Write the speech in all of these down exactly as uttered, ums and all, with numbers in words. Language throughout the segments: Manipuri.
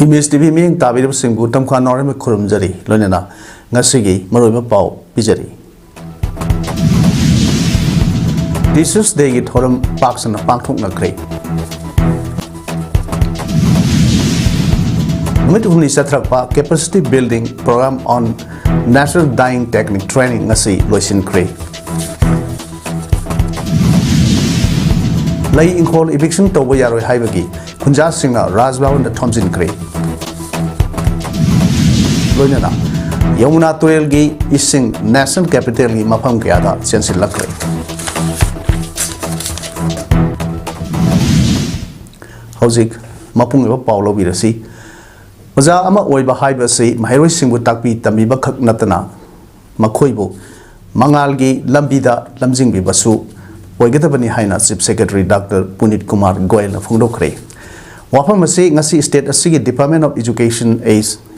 ꯏꯃꯦꯖ ꯇꯤ ꯚꯤ ꯃꯤꯠꯌꯦꯡ ꯇꯥꯕꯤꯔꯤꯕꯁꯤꯡꯕꯨ ꯇꯝꯈꯥ ꯅꯥꯎꯔꯦꯝꯕ ꯈꯨꯔꯨꯝꯖꯔꯤ꯫ ꯂꯣꯏꯅꯅ ꯉꯁꯤꯒꯤ ꯃꯔꯨꯑꯣꯏꯕ ꯄꯥꯎ ꯄꯤꯖꯔꯤ꯫ Teachers Day ꯒꯤ ꯊꯧꯔꯝ ꯄꯥꯛ ꯁꯟꯅ ꯄꯥꯡꯊꯣꯛꯅꯈ꯭ꯔꯦ꯫ ꯅꯨꯃꯤꯠ ꯍꯨꯝꯅꯤ ꯆꯠꯊꯔꯛꯄ Capacity Building Program on Natural Dyeing Technique Training ꯉꯁꯤ ꯂꯣꯏꯁꯤꯟꯈ꯭ꯔꯦ꯫ ꯂꯩ ꯏꯪꯈꯣꯜ eviction ꯇꯧꯕ ꯌꯥꯔꯣꯏ ꯍꯥꯏꯕꯒꯤ ꯈꯨꯟꯖꯥꯁꯤꯡꯅ ꯔꯥꯖ ꯚꯕꯟꯗ ꯊꯣꯝꯖꯤꯟꯈ꯭ꯔꯦ꯫ ꯂꯣꯏꯅꯅ ꯌꯃꯨꯅꯥ ꯇꯨꯔꯦꯜꯒꯤ ꯏꯁꯤꯡ national capital ꯒꯤ ꯃꯐꯝ ꯀꯌꯥꯗ ꯆꯦꯟꯁꯤꯜꯂꯛꯈ꯭ꯔꯦ꯫ ꯍꯧꯖꯤꯛ ꯃꯄꯨꯡ ꯑꯣꯏꯕ ꯄꯥꯎ ꯂꯧꯕꯤꯔꯁꯤ꯫ ꯑꯣꯖꯥ ꯑꯃ ꯑꯣꯏꯕ ꯍꯥꯏꯕꯁꯤ ꯃꯍꯩꯔꯣꯏꯁꯤꯡꯕꯨ ꯇꯥꯛꯄꯤ ꯇꯝꯕꯤꯕ ꯈꯛ ꯅꯠꯇꯅ, ꯃꯈꯣꯏꯕꯨ ꯃꯉꯥꯜꯒꯤ ꯂꯝꯕꯤꯗ ꯂꯝꯖꯤꯡꯕꯤꯕꯁꯨ ꯑꯣꯏꯒꯗꯕꯅꯤ ꯍꯥꯏꯅ Chief Secretary Doctor ꯄꯨꯅꯤꯠ ꯀꯨꯃꯥꯔ ꯒꯣꯌꯜꯅ ꯐꯣꯡꯗꯣꯛꯈ꯭ꯔꯦ꯫ ꯋꯥꯐꯝ ꯑꯁꯤ ꯉꯁꯤ state ꯑꯁꯤꯒꯤ Department of Education,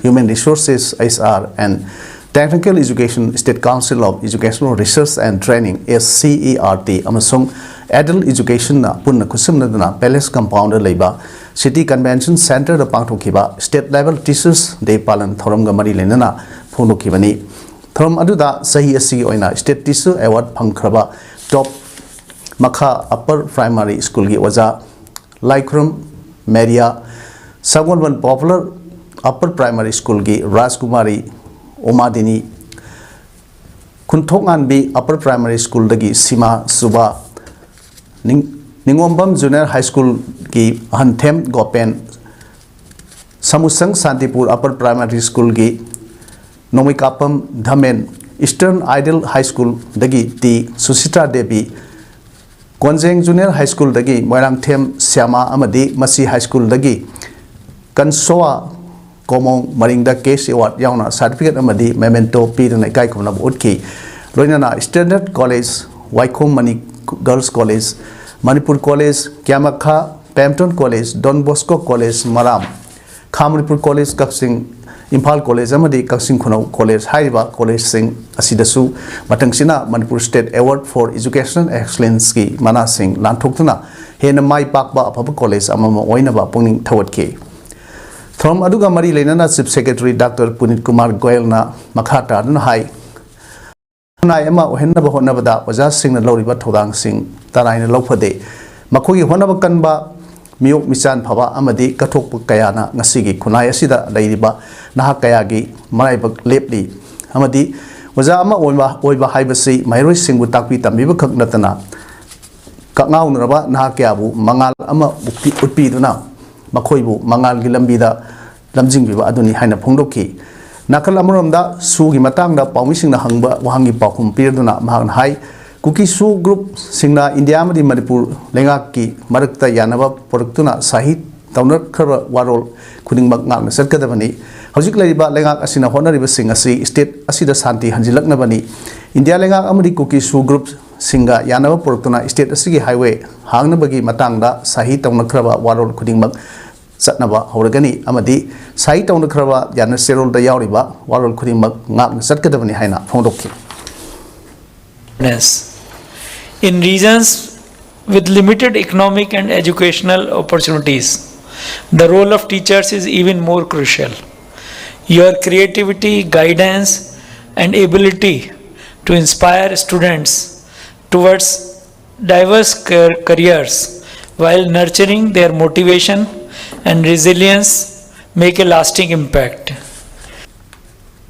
Human Resources, H R and Technical Education, State Council of Educational Research and Training, S C E R T, ꯑꯃꯁꯨꯡ Adult Education ꯅ ꯄꯨꯟꯅ ꯈꯨꯠꯁꯝꯅꯗꯨꯅ Palace Compound ꯗ ꯂꯩꯕ City Convention Center ꯗ ꯄꯥꯡꯊꯣꯛꯈꯤꯕ State Level Teachers Day ꯄꯥꯂꯟ ꯊꯧꯔꯝꯒ ꯃꯔꯤ ꯂꯩꯅꯅ ꯐꯣꯡꯗꯣꯛꯈꯤꯕꯅꯤ꯫ ꯊꯧꯔꯝ ꯑꯗꯨꯗ ꯆꯍꯤ ꯑꯁꯤꯒꯤ ꯑꯣꯏꯅ State Teacher Award ꯐꯪꯈ꯭ꯔꯕ ꯇꯣꯞ ꯃꯈꯥ Upper Primary School ꯒꯤ ꯑꯣꯖꯥ ꯂꯥꯏꯈꯨꯔꯝ ꯃꯦꯔꯤꯌꯥ, ꯁꯒꯣꯜꯕꯟ Popular Upper Primary School ꯒꯤ ꯔꯥꯖꯀꯨꯃꯥꯔꯤ ꯎꯃꯥꯗꯤꯅꯤ, ꯈꯨꯟꯊꯣꯛꯉꯥꯟꯕꯤ Upper Primary School ꯗꯒꯤ ꯁꯤꯃꯥ ꯁꯨꯕꯥ, ꯅꯤꯡ-, ꯅꯤꯉꯣꯝꯕꯝ Junior High School ꯒꯤ ꯑꯍꯟꯊꯦꯝ ꯒꯣꯄꯦꯟ, ꯁꯃꯨꯁꯪ ꯁꯥꯟꯇꯤꯄꯨꯔ Upper Primary School ꯒꯤ Nongmeikapam Dhamen, Eastern Ideal High School ꯗꯒꯤ T Sushita Devi, Konjeng Junior High School ꯗꯒꯤ ꯃꯣꯏꯔꯥꯡꯊꯦꯝ ꯁ꯭ꯌꯥꯃꯥ ꯑꯃꯗꯤ ꯃꯁꯤ High School ꯗꯒꯤ ꯀꯟꯁꯣꯋꯥ ꯀꯣꯃꯣꯡ ꯃꯔꯤꯡꯗ cash award ꯌꯥꯎꯅ certificate ꯑꯃꯗꯤ memento ꯄꯤꯗꯨꯅ ꯏꯀꯥꯏ ꯈꯨꯝꯅꯕ ꯎꯠꯈꯤ꯫ ꯂꯣꯏꯅꯅ Standard College, Waikhom Mani Girls College, Manipur College, ꯀ꯭ꯌꯥꯃꯈꯥ, ꯄꯦꯝꯇꯣꯟ College, Don Bosco College, Maram, ꯈꯥ ꯃꯅꯤꯄꯨꯔ College, ꯀꯛꯆꯤꯡ, ꯏꯝꯐꯥꯜ College ꯑꯃꯗꯤ ꯀꯛꯆꯤꯡ ꯈꯨꯅꯧ College ꯍꯥꯏꯔꯤꯕ collegeꯁꯤꯡ ꯑꯁꯤꯗꯁꯨ ꯃꯊꯪꯁꯤꯅ Manipur State Award for Educational Excellenceꯀꯤ ꯃꯅꯥꯁꯤꯡ ꯂꯥꯟꯊꯣꯛꯇꯨꯅ ꯍꯦꯟꯅ ꯃꯥꯏ ꯄꯥꯛꯄ ꯑꯐꯕ college ꯑꯃꯃꯝ ꯑꯣꯏꯅꯕ ꯄꯨꯛꯅꯤꯡ ꯊꯧꯒꯠꯈꯤ꯫ ꯊꯧꯔꯝ ꯑꯗꯨꯒ ꯃꯔꯤ ꯂꯩꯅꯅ Chief Secretary Doctor Puneet Kumar Goel ꯅ ꯃꯈꯥ ꯇꯥꯗꯨꯅ ꯍꯥꯏ, ꯈꯨꯟꯅꯥꯏ ꯑꯃ ꯑꯣꯏꯍꯟꯅꯕ ꯍꯣꯠꯅꯕꯗ ꯑꯣꯖꯥꯁꯤꯡꯅ ꯂꯧꯔꯤꯕ ꯊꯧꯗꯥꯡꯁꯤꯡ ꯇꯔꯥꯏꯅ ꯂꯧꯐꯗꯦ꯫ ꯃꯈꯣꯏꯒꯤ ꯍꯣꯠꯅꯕ ꯀꯟꯕ, ꯃꯤꯑꯣꯛ ꯃꯤꯆꯥꯟ ꯐꯕ ꯑꯃꯗꯤ ꯀꯠꯊꯣꯛꯄ ꯀꯌꯥꯅ ꯉꯁꯤꯒꯤ ꯈꯨꯟꯅꯥꯏ ꯑꯁꯤꯗ ꯂꯩꯔꯤꯕ ꯅꯍꯥ ꯀꯌꯥꯒꯤ ꯃꯔꯥꯏꯕꯛ ꯂꯦꯞꯂꯤ꯫ ꯑꯃꯗꯤ ꯑꯣꯖꯥ ꯑꯃ ꯑꯣꯏꯕ, ꯑꯣꯏꯕ ꯍꯥꯏꯕꯁꯤ ꯃꯍꯩꯔꯣꯏꯁꯤꯡꯕꯨ ꯇꯥꯛꯄꯤ ꯇꯝꯕꯤꯕ ꯈꯛ ꯅꯠꯇꯅ, ꯀꯛꯉꯥꯎꯅꯔꯕ ꯅꯍꯥ ꯀꯌꯥꯕꯨ ꯃꯉꯥꯜ ꯑꯃ ꯎꯠꯄꯤ-, ꯎꯠꯄꯤꯗꯨꯅ ꯃꯈꯣꯏꯕꯨ ꯃꯉꯥꯜꯒꯤ ꯂꯝꯕꯤꯗ ꯂꯝꯖꯤꯡꯕꯤꯕ ꯑꯗꯨꯅꯤ ꯍꯥꯏꯅ ꯐꯣꯡꯗꯣꯛꯈꯤ꯫ ꯅꯥꯀꯜ ꯑꯃꯔꯣꯝꯗ ꯁꯨꯒꯤ ꯃꯇꯥꯡꯗ ꯄꯥꯎꯃꯤꯁꯤꯡꯅ ꯍꯪꯕ ꯋꯥꯍꯪꯒꯤ ꯄꯥꯎꯈꯨꯝ ꯄꯤꯔꯗꯨꯅ ꯃꯍꯥꯛꯅ ꯍꯥꯏ, ꯀꯨꯀꯤ ꯁꯨ ꯒ꯭ꯔꯨꯞꯁꯤꯡꯅ ꯏꯟꯗꯤꯌꯥ ꯑꯃꯗꯤ ꯃꯅꯤꯄꯨꯔ ꯂꯩꯉꯥꯛꯀꯤ ꯃꯔꯛꯇ ꯌꯥꯅꯕ ꯄꯨꯔꯛꯇꯨꯅ ꯁꯥꯍꯤ ꯇꯧꯅꯈ꯭ꯔꯕ ꯋꯥꯔꯣꯜ ꯈꯨꯗꯤꯡꯃꯛ ꯉꯥꯛꯅ ꯆꯠꯀꯗꯕꯅꯤ꯫ ꯍꯧꯖꯤꯛ ꯂꯩꯔꯤꯕ ꯂꯩꯉꯥꯛ ꯑꯁꯤꯅ ꯍꯣꯠꯅꯔꯤꯕꯁꯤꯡ ꯑꯁꯤ ꯁ꯭ꯇꯦꯠ ꯑꯁꯤꯗ ꯁꯥꯟꯇꯤ ꯍꯟꯖꯤꯜꯂꯛꯅꯕꯅꯤ꯫ ꯏꯟꯗꯤꯌꯥ ꯂꯩꯉꯥꯛ ꯑꯃꯗꯤ ꯀꯨꯀꯤ ꯁꯨ ꯒ꯭ꯔꯨꯞꯁꯤꯡꯒ ꯌꯥꯅꯕ ꯄꯨꯔꯛꯇꯨꯅ ꯁ꯭ꯇꯦꯠ ꯑꯁꯤꯒꯤ ꯍꯥꯏꯋꯦ ꯍꯥꯡꯅꯕꯒꯤ ꯃꯇꯥꯡꯗ ꯁꯥꯍꯤ ꯇꯧꯅꯈ꯭ꯔꯕ ꯋꯥꯔꯣꯜ ꯈꯨꯗꯤꯡꯃꯛ ꯆꯠꯅꯕ ꯍꯧꯔꯒꯅꯤ ꯑꯃꯗꯤ ꯁꯥꯍꯤ ꯇꯧꯅꯈ꯭ꯔꯕ ꯌꯥꯅ ꯆꯦꯔꯣꯜꯗ ꯌꯥꯎꯔꯤꯕ ꯋꯥꯔꯣꯜ ꯈꯨꯗꯤꯡꯃꯛ ꯉꯥꯛꯅ ꯆꯠꯀꯗꯕꯅꯤ ꯍꯥꯏꯅ ꯐꯣꯡꯗꯣꯛꯈꯤ꯫ In regions with limited economic and educational opportunities, the role of teachers is even more crucial. Your creativity, guidance, and ability to inspire students towards diverse car- careers while nurturing their motivation and resilience make a lasting impact.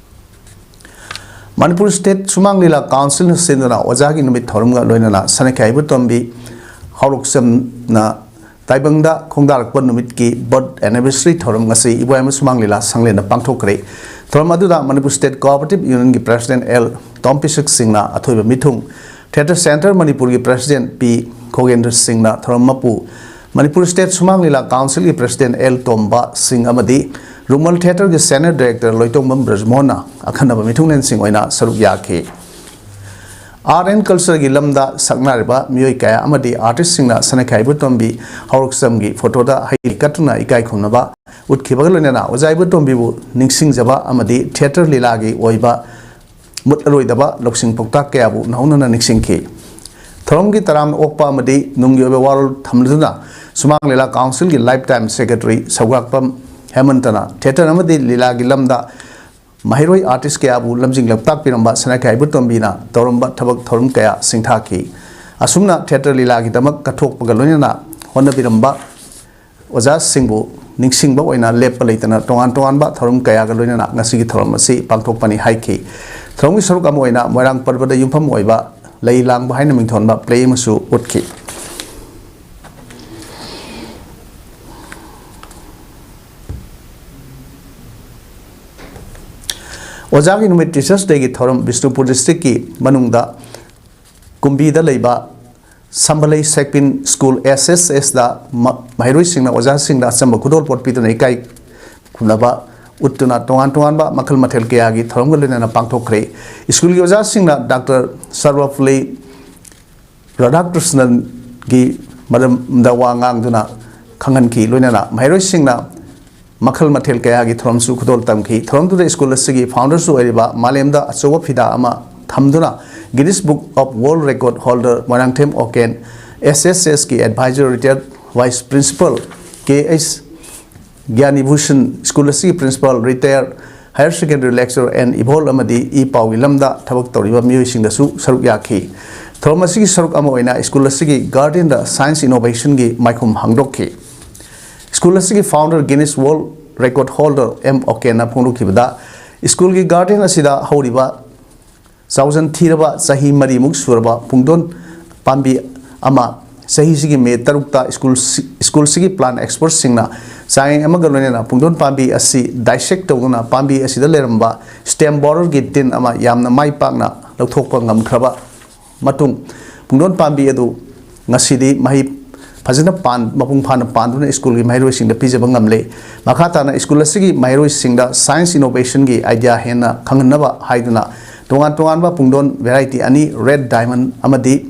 Manipur state ꯁꯨꯃꯥꯡ ꯂꯤꯂꯥ ꯀꯥꯎꯟꯁꯤꯜꯅ ꯁꯤꯟꯗꯨꯅ ꯑꯣꯖꯥꯒꯤ ꯅꯨꯃꯤꯠ ꯊꯧꯔꯝꯒ ꯂꯣꯏꯅꯅ ꯁꯅꯥꯈꯥꯏ ꯏꯕꯣꯇꯣꯝꯕꯤ ꯍꯧꯔꯛꯆꯝꯅ ꯇꯥꯏꯕꯪꯗ ꯈꯣꯡꯗꯥꯔꯛꯄ ꯅꯨꯃꯤꯠꯀꯤ birth anniversary ꯊꯧꯔꯝ ꯉꯁꯤ ꯏꯕꯣꯌꯥꯏꯃ ꯁꯨꯃꯥꯡ ꯂꯤꯂꯥ ꯁꯪꯂꯦꯟꯗ ꯄꯥꯡꯊꯣꯛꯈ꯭ꯔꯦ꯫ ꯊꯧꯔꯝ ꯑꯗꯨꯗ ꯃꯅꯤꯄꯨꯔ ꯁ꯭ꯇꯦꯠ ꯀꯣꯑꯣꯄꯔꯦꯇꯤꯚ ꯌꯨꯅꯤꯌꯟꯒꯤ ꯄ꯭ꯔꯦꯁꯤꯗꯦꯟꯠ ꯑꯦꯜ ꯇꯣꯝꯄꯤꯁꯛ ꯁꯤꯡꯅ ꯑꯊꯣꯏꯕ ꯃꯤꯊꯨꯡ, ꯊꯤꯌꯦꯇꯔ ꯁꯦꯟꯇꯔ ꯃꯅꯤꯄꯨꯔꯒꯤ ꯄ꯭ꯔꯦꯁꯤꯗꯦꯟꯠ ꯄꯤ ꯈꯣꯒꯦꯟꯗ꯭ꯔ ꯁꯤꯡꯅ ꯊꯧꯔꯝ ꯃꯄꯨ, ꯃꯅꯤꯄꯨꯔ ꯁ꯭ꯇꯦꯠ ꯁꯨꯃꯥꯡ ꯂꯤꯂꯥ ꯀꯥꯎꯟꯁꯤꯜꯒꯤ ꯄ꯭ꯔꯦꯁꯤꯗꯦꯟꯠ ꯑꯦꯜ ꯇꯣꯝꯕ ꯁꯤꯡ ꯑꯃꯗꯤ ꯔꯨꯃꯜ ꯊꯤꯌꯦꯇꯔꯒꯤ ꯁꯦꯅꯤꯌꯔ ꯗꯥꯏꯔꯦꯛꯇꯔ ꯂꯣꯏꯇꯣꯡꯕꯝ ꯕ꯭ꯔꯖꯃꯣꯍꯟꯅ ꯑꯈꯟꯅꯕ ꯃꯤꯊꯨꯡꯂꯦꯟꯁꯤꯡ ꯑꯣꯏꯅ ꯁꯔꯨꯛ ꯌꯥꯈꯤ꯫ ꯑꯥꯔꯠ ꯑꯦꯟ ꯀꯜꯆꯔꯒꯤ ꯂꯝꯗ ꯁꯛꯅꯥꯏꯔꯕ ꯃꯤꯑꯣꯏ ꯀꯌꯥ ꯑꯃꯗꯤ ꯑꯥꯔꯇꯤꯁꯁꯤꯡꯅ ꯁꯅꯥꯈꯥꯏ ꯏꯕꯣꯇꯣꯝꯕꯤ ꯍꯧꯔꯛꯆꯝꯒꯤ ꯐꯣꯇꯣꯗ ꯍꯩ ꯀꯠꯇꯨꯅ ꯏꯀꯥꯏ ꯈꯨꯝꯅꯕ ꯎꯠꯈꯤꯕꯒ ꯂꯣꯏꯅꯅ ꯑꯣꯖꯥ ꯏꯕꯣꯇꯣꯝꯕꯤꯕꯨ ꯅꯤꯡꯁꯤꯡꯖꯕ ꯑꯃꯗꯤ ꯊꯤꯌꯦꯇꯔ ꯂꯤꯂꯥꯒꯤ ꯑꯣꯏꯕ ꯃꯨꯠꯂꯔꯣꯏꯗꯕ ꯂꯧꯁꯤꯡ ꯄꯥꯎꯇꯥꯛ ꯀꯌꯥꯕꯨ ꯅꯧꯍꯧꯅꯅ ꯅꯤꯡꯁꯤꯡꯈꯤ꯫ ꯊꯧꯔꯝꯒꯤ ꯇꯔꯥꯝꯅ ꯑꯣꯛꯄ ꯑꯃꯗꯤ ꯅꯨꯡꯒꯤ ꯑꯣꯏꯕ ꯋꯥꯔꯣꯜ ꯊꯝꯂꯗꯨꯅ ꯁꯨꯃꯥꯡ ꯂꯤꯂꯥ ꯀꯥꯎꯟꯁꯤꯜꯒꯤ ꯂꯥꯏꯐ ꯇꯥꯏꯝ ꯁꯦꯀ꯭ꯔꯦꯇꯔꯤ ꯁꯧꯒ꯭ꯔꯥꯛꯄꯝ ꯍꯦꯃꯟꯇꯅ ꯊꯤꯌꯦꯇꯔ ꯑꯃꯗꯤ ꯂꯤꯂꯥꯒꯤ ꯂꯝꯗ ꯃꯍꯩꯔꯣꯏ ꯑꯥꯔꯇꯤꯁ ꯀꯌꯥꯕꯨ ꯂꯝꯖꯤꯡ ꯂꯝꯇꯥꯛꯄꯤꯔꯝꯕ ꯁꯅꯥꯈꯥꯏ ꯏꯕꯣꯇꯣꯝꯕꯤꯅ ꯇꯧꯔꯝꯕ ꯊꯕꯛ ꯊꯧꯔꯝ ꯀꯌꯥ ꯁꯤꯡꯊꯥꯈꯤ꯫ ꯑꯁꯨꯝꯅ ꯊꯤꯌꯦꯇꯔ ꯂꯤꯂꯥꯒꯤꯗꯃꯛ ꯀꯠꯊꯣꯛꯄꯒ ꯂꯣꯏꯅꯅ ꯍꯣꯠꯅꯕꯤꯔꯝꯕ ꯑꯣꯖꯥꯁꯤꯡꯕꯨ ꯅꯤꯡꯁꯤꯡꯕ ꯑꯣꯏꯅ ꯂꯦꯞꯄ ꯂꯩꯇꯅ ꯇꯣꯉꯥꯟ ꯇꯣꯉꯥꯟꯕ ꯊꯧꯔꯝ ꯀꯌꯥꯒ ꯂꯣꯏꯅꯅ ꯉꯁꯤꯒꯤ ꯊꯧꯔꯝ ꯑꯁꯤ ꯄꯥꯡꯊꯣꯛꯄꯅꯤ ꯍꯥꯏꯈꯤ꯫ ꯊꯧꯔꯝꯒꯤ ꯁꯔꯨꯛ ꯑꯃ ꯑꯣꯏꯅ ꯃꯣꯏꯔꯥꯡ ꯄꯔꯕꯗ ꯌꯨꯝꯐꯝ ꯑꯣꯏꯕ ꯂꯩ ꯂꯥꯡꯕ ꯍꯥꯏꯅ ꯃꯤꯡꯊꯣꯟꯕ ꯄ꯭ꯂꯦ ꯑꯃꯁꯨ ꯎꯠꯈꯤ꯫ ꯑꯣꯖꯥꯒꯤ ꯅꯨꯃꯤꯠ, ꯇꯤꯆꯔꯁ ꯗꯦꯒꯤ ꯊꯧꯔꯝ ꯕꯤꯁꯅꯨꯄꯨꯔ ꯗꯤꯁꯇ꯭ꯔꯤꯛꯀꯤ ꯃꯅꯨꯡꯗ ꯀꯨꯝꯕꯤꯗ ꯂꯩꯕ ꯁꯝꯕꯂꯩ ꯁꯦꯛꯄꯤꯟ ꯁ꯭ꯀꯨꯜ ꯑꯦꯁ ꯑꯦꯁ ꯑꯦꯁꯇ ꯃ-, ꯃꯍꯩꯔꯣꯏꯁꯤꯡꯅ ꯑꯣꯖꯥꯁꯤꯡꯗ ꯑꯆꯝꯕ ꯈꯨꯗꯣꯜꯄꯣꯠ ꯄꯤꯗꯨꯅ ꯏꯀꯥꯏ ꯈꯨꯝꯅꯕ ꯎꯠꯇꯨꯅ ꯇꯣꯉꯥꯟ ꯇꯣꯉꯥꯟꯕ ꯃꯈꯜ ꯃꯊꯦꯜ ꯀꯌꯥꯒꯤ ꯊꯧꯔꯝꯒ ꯂꯣꯏꯅꯅ ꯄꯥꯡꯊꯣꯛꯈ꯭ꯔꯦ꯫ ꯁ꯭ꯀꯨꯜꯒꯤ ꯑꯣꯖꯥꯁꯤꯡꯅ ꯗꯥꯛꯇꯔ ꯁꯔꯕꯄꯜꯂꯤ ꯔꯥꯙꯥꯀ꯭ꯔꯤꯁꯅꯟꯒꯤ ꯃꯔꯝꯗ ꯋꯥ ꯉꯥꯡꯗꯨꯅ ꯈꯪꯍꯟꯈꯤ꯫ ꯂꯣꯏꯅꯅ ꯃꯍꯩꯔꯣꯏꯁꯤꯡꯅ ꯃꯈꯜ ꯃꯊꯦꯜ ꯀꯌꯥꯒꯤ ꯊꯧꯔꯝꯁꯨ ꯈꯨꯗꯣꯜ ꯇꯝꯈꯤ꯫ ꯊꯧꯔꯝꯗꯨꯗ ꯁ꯭ꯀꯨꯜ ꯑꯁꯤꯒꯤ ꯐꯥꯎꯟꯗꯔꯁꯨ ꯑꯣꯏꯔꯤꯕ ꯃꯥꯂꯦꯝꯗ ꯑꯆꯧꯕ ꯐꯤꯗꯥ ꯑꯃ ꯊꯝꯗꯨꯅ Guinness Book of World Record holder Moirangthem Oken, S S ꯑꯦꯁꯀꯤ adviser retired vice principal K H Gyanibhushan, school ꯑꯁꯤꯒꯤ principal, retired higher secondary lecturer N Ibol ꯑꯃꯗꯤ ꯏ ꯄꯥꯎꯒꯤ ꯂꯝꯗ ꯊꯕꯛ ꯇꯧꯔꯤꯕ ꯃꯤꯑꯣꯏꯁꯤꯡꯗꯁꯨ ꯁꯔꯨꯛ ꯌꯥꯈꯤ꯫ ꯊꯧꯔꯝ ꯑꯁꯤꯒꯤ ꯁꯔꯨꯛ ꯑꯃ ꯑꯣꯏꯅ ꯁ꯭ꯀꯨꯜ ꯑꯁꯤꯒꯤ ꯒꯥꯔꯗꯦꯟꯗ ꯁꯥꯏꯟꯁ ꯏꯅꯣꯚꯦꯁꯟꯒꯤ ꯃꯥꯏꯈꯨꯝ ꯍꯥꯡꯗꯣꯛꯈꯤ꯫ ꯁ꯭ꯀꯨꯜ ꯑꯁꯤꯒꯤ founder, Guinness World Record holder M ꯑꯣꯀꯦꯟꯅ ꯐꯣꯡꯗꯣꯛꯈꯤꯕꯗ, ꯁ꯭ꯀꯨꯜꯒꯤ ꯒꯥꯔꯗꯦꯟ ꯑꯁꯤꯗ ꯍꯧꯔꯤꯕ ꯆꯥꯎꯖꯟ ꯊꯤꯔꯕ ꯆꯍꯤ ꯃꯔꯤꯃꯨꯛ ꯁꯨꯔꯕ ꯄꯨꯡꯗꯣꯟ ꯄꯥꯝꯕꯤ ꯑꯃ ꯆꯍꯤꯁꯤꯒꯤ ꯃꯦ ꯇꯔꯨꯛꯇ ꯁ꯭ꯀꯨꯜ, ꯁ꯭ꯀꯨꯜꯁꯤꯒꯤ ꯄ꯭ꯂꯥꯟ ꯑꯦꯛꯁꯄꯔꯠꯁꯤꯡꯅ ꯆꯥꯡꯌꯦꯡ ꯑꯃꯒ ꯂꯣꯏꯅꯅ ꯄꯨꯡꯗꯣꯟ ꯄꯥꯝꯕꯤ ꯑꯁꯤ ꯗꯥꯏꯁꯦꯛ ꯇꯧꯗꯨꯅ ꯄꯥꯝꯕꯤ ꯑꯁꯤꯗ ꯂꯩꯔꯝꯕ ꯁ꯭ꯇꯦꯝ ꯕꯣꯔꯔꯒꯤ ꯇꯤꯟ ꯑꯃ ꯌꯥꯝꯅ ꯃꯥꯏ ꯄꯥꯛꯅ ꯂꯧꯊꯣꯛꯄ ꯉꯝꯈ꯭ꯔꯕ ꯃꯇꯨꯡ, ꯄꯨꯡꯗꯣꯟ ꯄꯥꯝꯕꯤ ꯑꯗꯨ ꯉꯁꯤꯗꯤ ꯃꯍꯩ ꯐꯖꯅ ꯄꯥꯟ-, ꯃꯄꯨꯡ ꯐꯥꯅ ꯄꯥꯟꯗꯨꯅ ꯁ꯭ꯀꯨꯜꯒꯤ ꯃꯍꯩꯔꯣꯏꯁꯤꯡꯗ ꯄꯤꯖꯕ ꯉꯝꯂꯦ꯫ ꯃꯈꯥ ꯇꯥꯅ ꯁ꯭ꯀꯨꯜ ꯑꯁꯤꯒꯤ ꯃꯍꯩꯔꯣꯏꯁꯤꯡꯗ ꯁꯥꯏꯟꯁ ꯏꯅꯣꯚꯦꯁꯟꯒꯤ ꯑꯥꯏꯗꯤꯌꯥ ꯍꯦꯟꯅ ꯈꯪꯍꯟꯅꯕ ꯍꯥꯏꯗꯨꯅ ꯇꯣꯉꯥꯟ ꯇꯣꯉꯥꯟꯕ ꯄꯨꯡꯗꯣꯟ ꯚꯦꯔꯥꯏꯇꯤ ꯑꯅꯤ, ꯔꯦꯗ ꯗꯥꯏꯃꯟ ꯑꯃꯗꯤ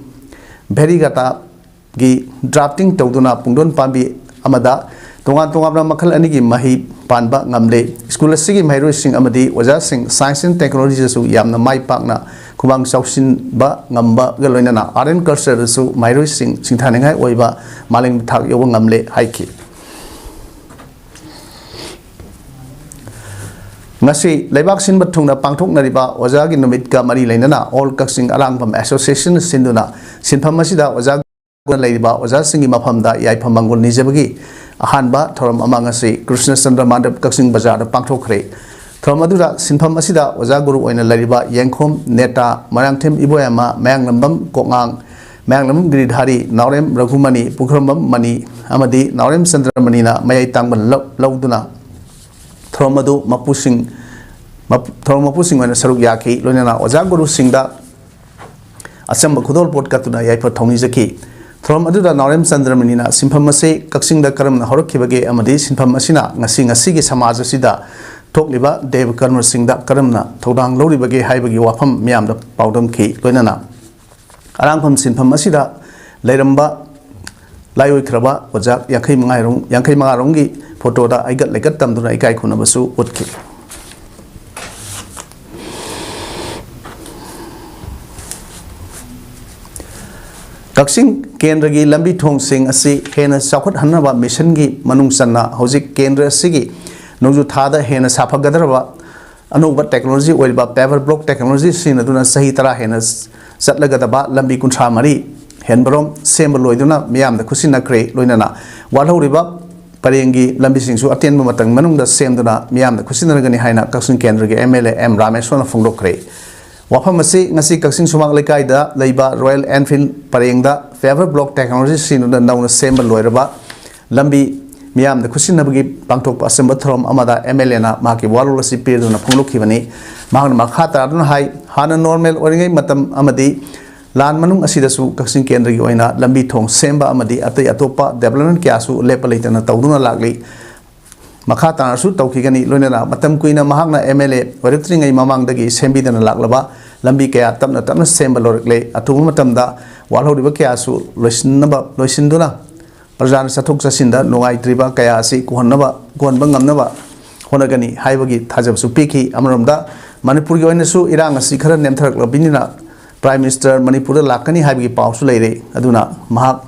ꯚꯦꯔꯤꯒꯥꯇꯥꯒꯤ ꯗ꯭ꯔꯥꯐꯇꯤꯡ ꯇꯧꯗꯨꯅ ꯄꯨꯡꯗꯣꯟ ꯄꯥꯝꯕꯤ ꯑꯃꯗ ꯇꯣꯉꯥꯟ ꯇꯣꯉꯥꯟꯕ ꯃꯈꯜ ꯑꯅꯤꯒꯤ ꯃꯍꯩ ꯄꯥꯟꯕ ꯉꯝꯂꯦ꯫ ꯁ꯭ꯀꯨꯜ ꯑꯁꯤꯒꯤ ꯃꯍꯩꯔꯣꯏꯁꯤꯡ ꯑꯃꯗꯤ ꯑꯣꯖꯥꯁꯤꯡ ꯁꯥꯏꯟꯁ ꯑꯦꯟ ꯇꯦꯛꯅꯣꯂꯣꯖꯤꯗꯁꯨ ꯌꯥꯝꯅ ꯃꯥꯏ ꯄꯥꯛꯅ ꯈꯨꯃꯥꯡ ꯆꯥꯎꯁꯤꯟꯕ ꯉꯝꯕꯒ ꯂꯣꯏꯅꯅ ꯑꯥꯔꯠ ꯑꯦꯟ ꯀꯜꯆꯔꯗꯁꯨ ꯃꯍꯩꯔꯣꯏꯁꯤꯡ ꯁꯤꯡꯊꯥꯅꯤꯡꯉꯥꯏ ꯑꯣꯏꯕ ꯃꯥꯂꯦꯝꯒꯤ ꯊꯥꯛ ꯌꯧꯕ ꯉꯝꯂꯦ ꯍꯥꯏꯈꯤ꯫ ꯉꯁꯤ ꯂꯩꯕꯥꯛ ꯁꯤꯟꯕ ꯊꯨꯡꯅ ꯄꯥꯡꯊꯣꯛꯅꯔꯤꯕ ꯑꯣꯖꯥꯒꯤ ꯅꯨꯃꯤꯠꯀ ꯃꯔꯤ ꯂꯩꯅꯅ All Kashing Arangpham Association ꯁꯤꯟꯗꯨꯅ ꯁꯤꯟꯐꯝ ꯑꯁꯤꯗ ꯑꯣꯖꯥ ꯂꯩꯔꯤꯕ ꯑꯣꯖꯥꯁꯤꯡꯒꯤ ꯃꯐꯝꯗ ꯌꯥꯏꯐ ꯃꯪꯒꯣꯜ ꯅꯤꯖꯕꯒꯤ ꯑꯍꯥꯟꯕ ꯊꯧꯔꯝ ꯑꯃ ꯉꯁꯤ ꯀ꯭ꯔꯤꯁꯅꯆꯟꯗ꯭ꯔ ꯃꯥꯟꯗꯞ ꯀꯛꯆꯤꯡ ꯕꯖꯥꯔꯗ ꯄꯥꯡꯊꯣꯛꯈ꯭ꯔꯦ꯫ ꯊꯧꯔꯝ ꯑꯗꯨꯗ ꯁꯤꯟꯐꯝ ꯑꯁꯤꯗ ꯑꯣꯖꯥ ꯒꯨꯔꯨ ꯑꯣꯏꯅ ꯂꯩꯔꯤꯕ ꯌꯦꯡꯈꯣꯝ ꯅꯦꯇꯥ, ꯃꯣꯏꯔꯥꯡꯊꯦꯝ ꯏꯕꯣꯌꯥꯃ, ꯃꯌꯥꯡꯂꯝꯕꯝ ꯀꯣꯛꯉꯥꯡ, ꯃꯌꯥꯡꯂꯝꯕꯝ ꯒꯤꯔꯤꯙꯥꯔꯤ, ꯅꯥꯎꯔꯦꯝ ꯔꯘꯨꯃꯅꯤ, ꯄꯨꯈ꯭ꯔꯝꯕꯝ ꯃꯅꯤ ꯑꯃꯗꯤ ꯅꯥꯎꯔꯦꯝ ꯆꯟꯗ꯭ꯔꯃꯅꯤꯅ ꯃꯌꯥꯏ ꯇꯥꯡꯕ ꯂꯧ-, ꯂꯧꯗꯨꯅ ꯊꯧꯔꯝ ꯑꯗꯨ ꯃꯄꯨꯁꯤꯡ, ꯃꯄꯨ-, ꯊꯧꯔꯝ ꯃꯄꯨꯁꯤꯡ ꯑꯣꯏꯅ ꯁꯔꯨꯛ ꯌꯥꯈꯤ꯫ ꯂꯣꯏꯅꯅ ꯑꯣꯖꯥ ꯒꯨꯔꯨꯁꯤꯡꯗ ꯑꯆꯝꯕ ꯈꯨꯗꯣꯜꯄꯣꯠ ꯀꯠꯇꯨꯅ ꯌꯥꯏꯐ ꯊꯧꯅꯤꯖꯈꯤ꯫ ꯊꯧꯔꯝ ꯑꯗꯨꯗ ꯅꯥꯎꯔꯦꯝ ꯆꯟꯗ꯭ꯔꯃꯅꯤꯅ ꯁꯤꯟꯐꯝ ꯑꯁꯤ ꯀꯛꯆꯤꯡꯗ ꯀꯔꯝꯅ ꯍꯧꯔꯛꯈꯤꯕꯒꯦ ꯑꯃꯗꯤ ꯁꯤꯟꯐꯝ ꯑꯁꯤꯅ ꯉꯁꯤ ꯉꯁꯤꯒꯤ ꯁꯃꯥꯖ ꯑꯁꯤꯗ ꯊꯣꯛꯂꯤꯕ ꯗꯦꯕ ꯀꯔꯃꯁꯤꯡꯗ ꯀꯔꯝꯅ ꯊꯧꯗꯥꯡ ꯂꯧꯔꯤꯕꯒꯦ ꯍꯥꯏꯕꯒꯤ ꯋꯥꯐꯝ ꯃꯤꯌꯥꯝꯗ ꯄꯥꯎꯗꯝꯈꯤ꯫ ꯂꯣꯏꯅꯅ ꯑꯔꯥꯡꯐꯝ ꯁꯤꯟꯐꯝ ꯑꯁꯤꯗ ꯂꯩꯔꯝꯕ ꯂꯥꯏꯑꯣꯏꯈ꯭ꯔꯕ ꯑꯣꯖꯥ ꯌꯥꯡꯈꯩ ꯃꯉꯥꯔꯣꯝ, ꯌꯥꯡꯈꯩ ꯃꯉꯥꯔꯣꯝꯒꯤ ꯐꯣꯇꯣꯗ ꯍꯩꯒꯠ ꯂꯩꯒꯠ ꯇꯝꯗꯨꯅ ꯏꯀꯥꯏ ꯈꯨꯝꯅꯕꯁꯨ ꯎꯠꯈꯤ꯫ ꯀꯛꯆꯤꯡ ꯀꯦꯟꯗ꯭ꯔꯒꯤ ꯂꯝꯕꯤ ꯊꯣꯡꯁꯤꯡ ꯑꯁꯤ ꯍꯦꯟꯅ ꯆꯥꯎꯈꯠꯍꯟꯅꯕ ꯃꯤꯁꯟꯒꯤ ꯃꯅꯨꯡ ꯆꯟꯅ ꯍꯧꯖꯤꯛ ꯀꯦꯟꯗ꯭ꯔ ꯑꯁꯤꯒꯤ ꯅꯣꯡꯖꯨ ꯊꯥꯗ ꯍꯦꯟꯅ ꯁꯥꯐꯒꯗꯧꯔꯕ ꯑꯅꯧꯕ ꯇꯦꯛꯅꯣꯂꯣꯖꯤ ꯑꯣꯏꯔꯤꯕ paver block technology ꯁꯤꯖꯤꯟꯅꯗꯨꯅ ꯆꯍꯤ ꯇꯔꯥ ꯍꯦꯟꯅ ꯆꯠꯂꯒꯗꯕ ꯂꯝꯕꯤ ꯀꯨꯟꯊ꯭ꯔꯥ ꯃꯔꯤ ꯍꯦꯟꯕꯔꯣꯝ ꯁꯦꯝꯕ ꯂꯣꯏꯗꯨꯅ ꯃꯤꯌꯥꯝꯗ ꯈꯨꯠꯁꯤꯟꯅꯈ꯭ꯔꯦ꯫ ꯂꯣꯏꯅꯅ ꯋꯥꯠꯍꯧꯔꯤꯕ ꯄꯔꯦꯡꯒꯤ ꯂꯝꯕꯤꯁꯤꯡꯁꯨ ꯑꯇꯦꯟꯕ ꯃꯇꯝ ꯃꯅꯨꯡꯗ ꯁꯦꯝꯗꯨꯅ ꯃꯤꯌꯥꯝꯗ ꯈꯨꯠꯁꯤꯟꯅꯔꯒꯅꯤ ꯍꯥꯏꯅ ꯀꯛꯆꯤꯡ ꯀꯦꯟꯗ꯭ꯔꯒꯤ MLA ꯑꯦꯝ ꯔꯥꯃꯦꯁꯣꯔꯅ ꯐꯣꯡꯗꯣꯛꯈ꯭ꯔꯦ꯫ ꯋꯥꯐꯝ ꯑꯁꯤ ꯉꯁꯤ ꯀꯛꯆꯤꯡ ꯁꯨꯃꯥꯡ ꯂꯩꯀꯥꯏꯗ ꯂꯩꯕ Royal Enfield ꯄꯔꯦꯡꯗ paver block technology ꯁꯤꯖꯤꯟꯅꯗꯨꯅ ꯅꯧꯅ ꯁꯦꯝꯕ ꯂꯣꯏꯔꯕ ꯂꯝꯕꯤ ꯃꯤꯌꯥꯝꯗ ꯈꯨꯠꯁꯤꯟꯅꯕꯒꯤ ꯄꯥꯡꯊꯣꯛꯄ ꯑꯆꯝꯕ ꯊꯧꯔꯝ ꯑꯃꯗ MLAꯅ ꯃꯍꯥꯛꯀꯤ ꯋꯥꯔꯣꯜ ꯑꯁꯤ ꯄꯤꯗꯨꯅ ꯐꯣꯡꯗꯣꯛꯈꯤꯕꯅꯤ꯫ ꯃꯍꯥꯛꯅ ꯃꯈꯥ ꯇꯥꯗꯨꯅ ꯍꯥꯏ, ꯍꯥꯟꯅ normal ꯑꯣꯏꯔꯤꯉꯩ ꯃꯇꯝ ꯑꯃꯗꯤ ꯂꯥꯟ ꯃꯅꯨꯡ ꯑꯁꯤꯗꯁꯨ ꯀꯛꯆꯤꯡ ꯀꯦꯟꯗ꯭ꯔꯒꯤ ꯑꯣꯏꯅ ꯂꯝꯕꯤ ꯊꯣꯡ ꯁꯦꯝꯕ ꯑꯃꯗꯤ ꯑꯇꯩ ꯑꯇꯣꯞꯄ development ꯀꯌꯥꯁꯨ ꯂꯦꯞꯄ ꯂꯩꯇꯅ ꯇꯧꯗꯨꯅ ꯂꯥꯛꯂꯤ꯫ ꯃꯈꯥ ꯇꯥꯅꯁꯨ ꯇꯧꯈꯤꯒꯅꯤ꯫ ꯂꯣꯏꯅꯅ ꯃꯇꯝ ꯀꯨꯏꯅ ꯃꯍꯥꯛꯅ MLA ꯑꯣꯏꯔꯛꯇ꯭ꯔꯤꯉꯩ ꯃꯃꯥꯡꯗꯒꯤ ꯁꯦꯝꯕꯤꯗꯅ ꯂꯥꯛꯂꯕ ꯂꯝꯕꯤ ꯀꯌꯥ ꯇꯞꯅ ꯇꯞꯅ ꯁꯦꯝꯕ ꯂꯣꯏꯔꯛꯂꯦ꯫ ꯑꯊꯨꯕ ꯃꯇꯝꯗ ꯋꯥꯠꯍꯧꯔꯤꯕ ꯀꯌꯥꯁꯨ ꯂꯣꯏꯁꯤꯟꯅꯕ, ꯂꯣꯏꯁꯤꯟꯗꯨꯅ ꯄ꯭ꯔꯖꯥꯅ ꯆꯠꯊꯣꯛ ꯆꯠꯁꯤꯟꯗ ꯅꯨꯡꯉꯥꯏꯇ꯭ꯔꯤꯕ ꯀꯌꯥ ꯑꯁꯤ ꯀꯣꯛꯍꯟꯅꯕ, ꯀꯣꯛꯍꯟꯕ ꯉꯝꯅꯕ ꯍꯣꯠꯅꯒꯅꯤ ꯍꯥꯏꯕꯒꯤ ꯊꯥꯖꯕꯁꯨ ꯄꯤꯈꯤ꯫ ꯑꯃꯔꯣꯝꯗ ꯃꯅꯤꯄꯨꯔꯒꯤ ꯑꯣꯏꯅꯁꯨ ꯏꯔꯥꯡ ꯑꯁꯤ ꯈꯔ ꯅꯦꯝꯊꯔꯛꯂꯕꯅꯤꯅ Prime Minister ꯃꯅꯤꯄꯨꯔꯗ ꯂꯥꯛꯀꯅꯤ ꯍꯥꯏꯕꯒꯤ ꯄꯥꯎꯁꯨ ꯂꯩꯔꯦ꯫ ꯑꯗꯨꯅ ꯃꯍꯥꯛ